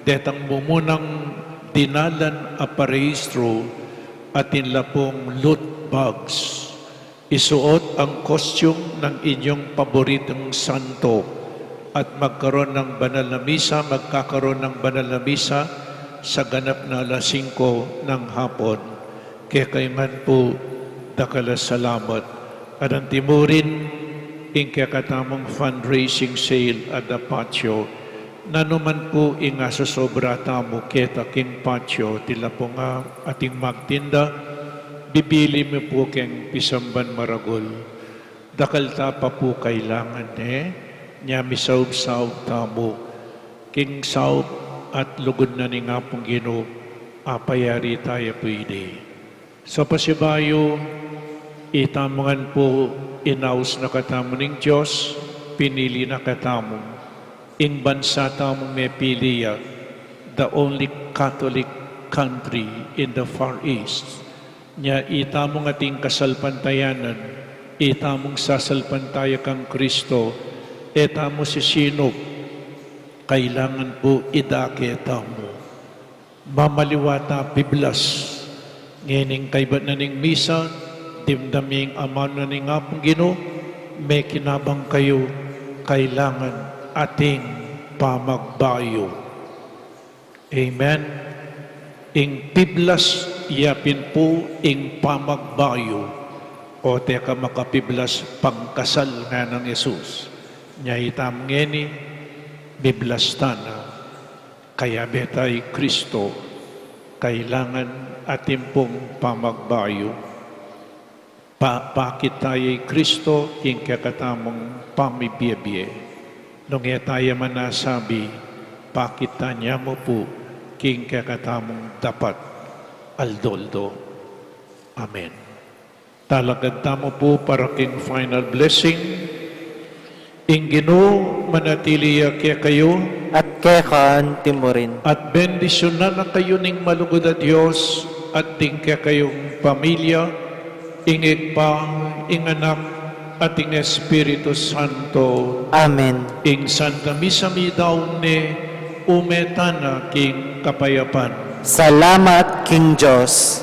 detang mumunang dinalan a parehistro atin la pung loot bags. Isuot ang costume ng inyong paboritong santo at magkaroon ng banal na misa, magkakaroon ng banal na misa sa ganap na alas singko ng hapon. Kekayu ngan pu, dakal a salamat. At antimurin, ing kekatamung fundraising sale at the patio, nanu man pu ing asosobra tamu keta king patio, tila pu nga ating magtinda, bibili mu pu keng pisamban maragul. Dakal ta pa pu kailangan ne, nya misaub-saub tamu king saup at lugud na ning Apung Ginu, apayari taya pu idi. So pasibayu, itamu ngan pu, inaus na katamu ning Dios, pinili na katamu, ing bansa tamung mepili ya, the only Catholic country in the Far East. Nya itamung ating kasalpantayanan, itamung sasalpantaya kang Kristo, e tamu sisinup, kailangan pu idake tamu. Mamaliwa ta piblas. Ngening kaybat na ning misa, dimdam ing amanu na ning Apung Ginu, mekinabang kayu, kailangan ating pamagbayu. Amen. Ing piblas ya pin pu ing pamagbayu, o teka makapiblas pangkasal nganang Jesus. Nya itamu ngeni, miblas ta na. Kayabe ta i Kristo, kailangan atin pung pamagbayu. Pa, pakit taya i Kristo king kekatamung pamibie-bie. Nung e taya man asabi, pakit tanya mu pu king kekatamung dapat aldo-aldo. Amen. Talakad tamu pu para king final blessing. Ing Ginu manatili ya kekayu. At keka naman murin. At bendisyunan na kayu ning malugud a Dios, at ding kekayung pamilya, ing Ibpa, ing Anak, at ing Espiritu Santo. Amen. Ing Santa Misa midaun ne, ume tana king kapayapan. Salamat king Dios.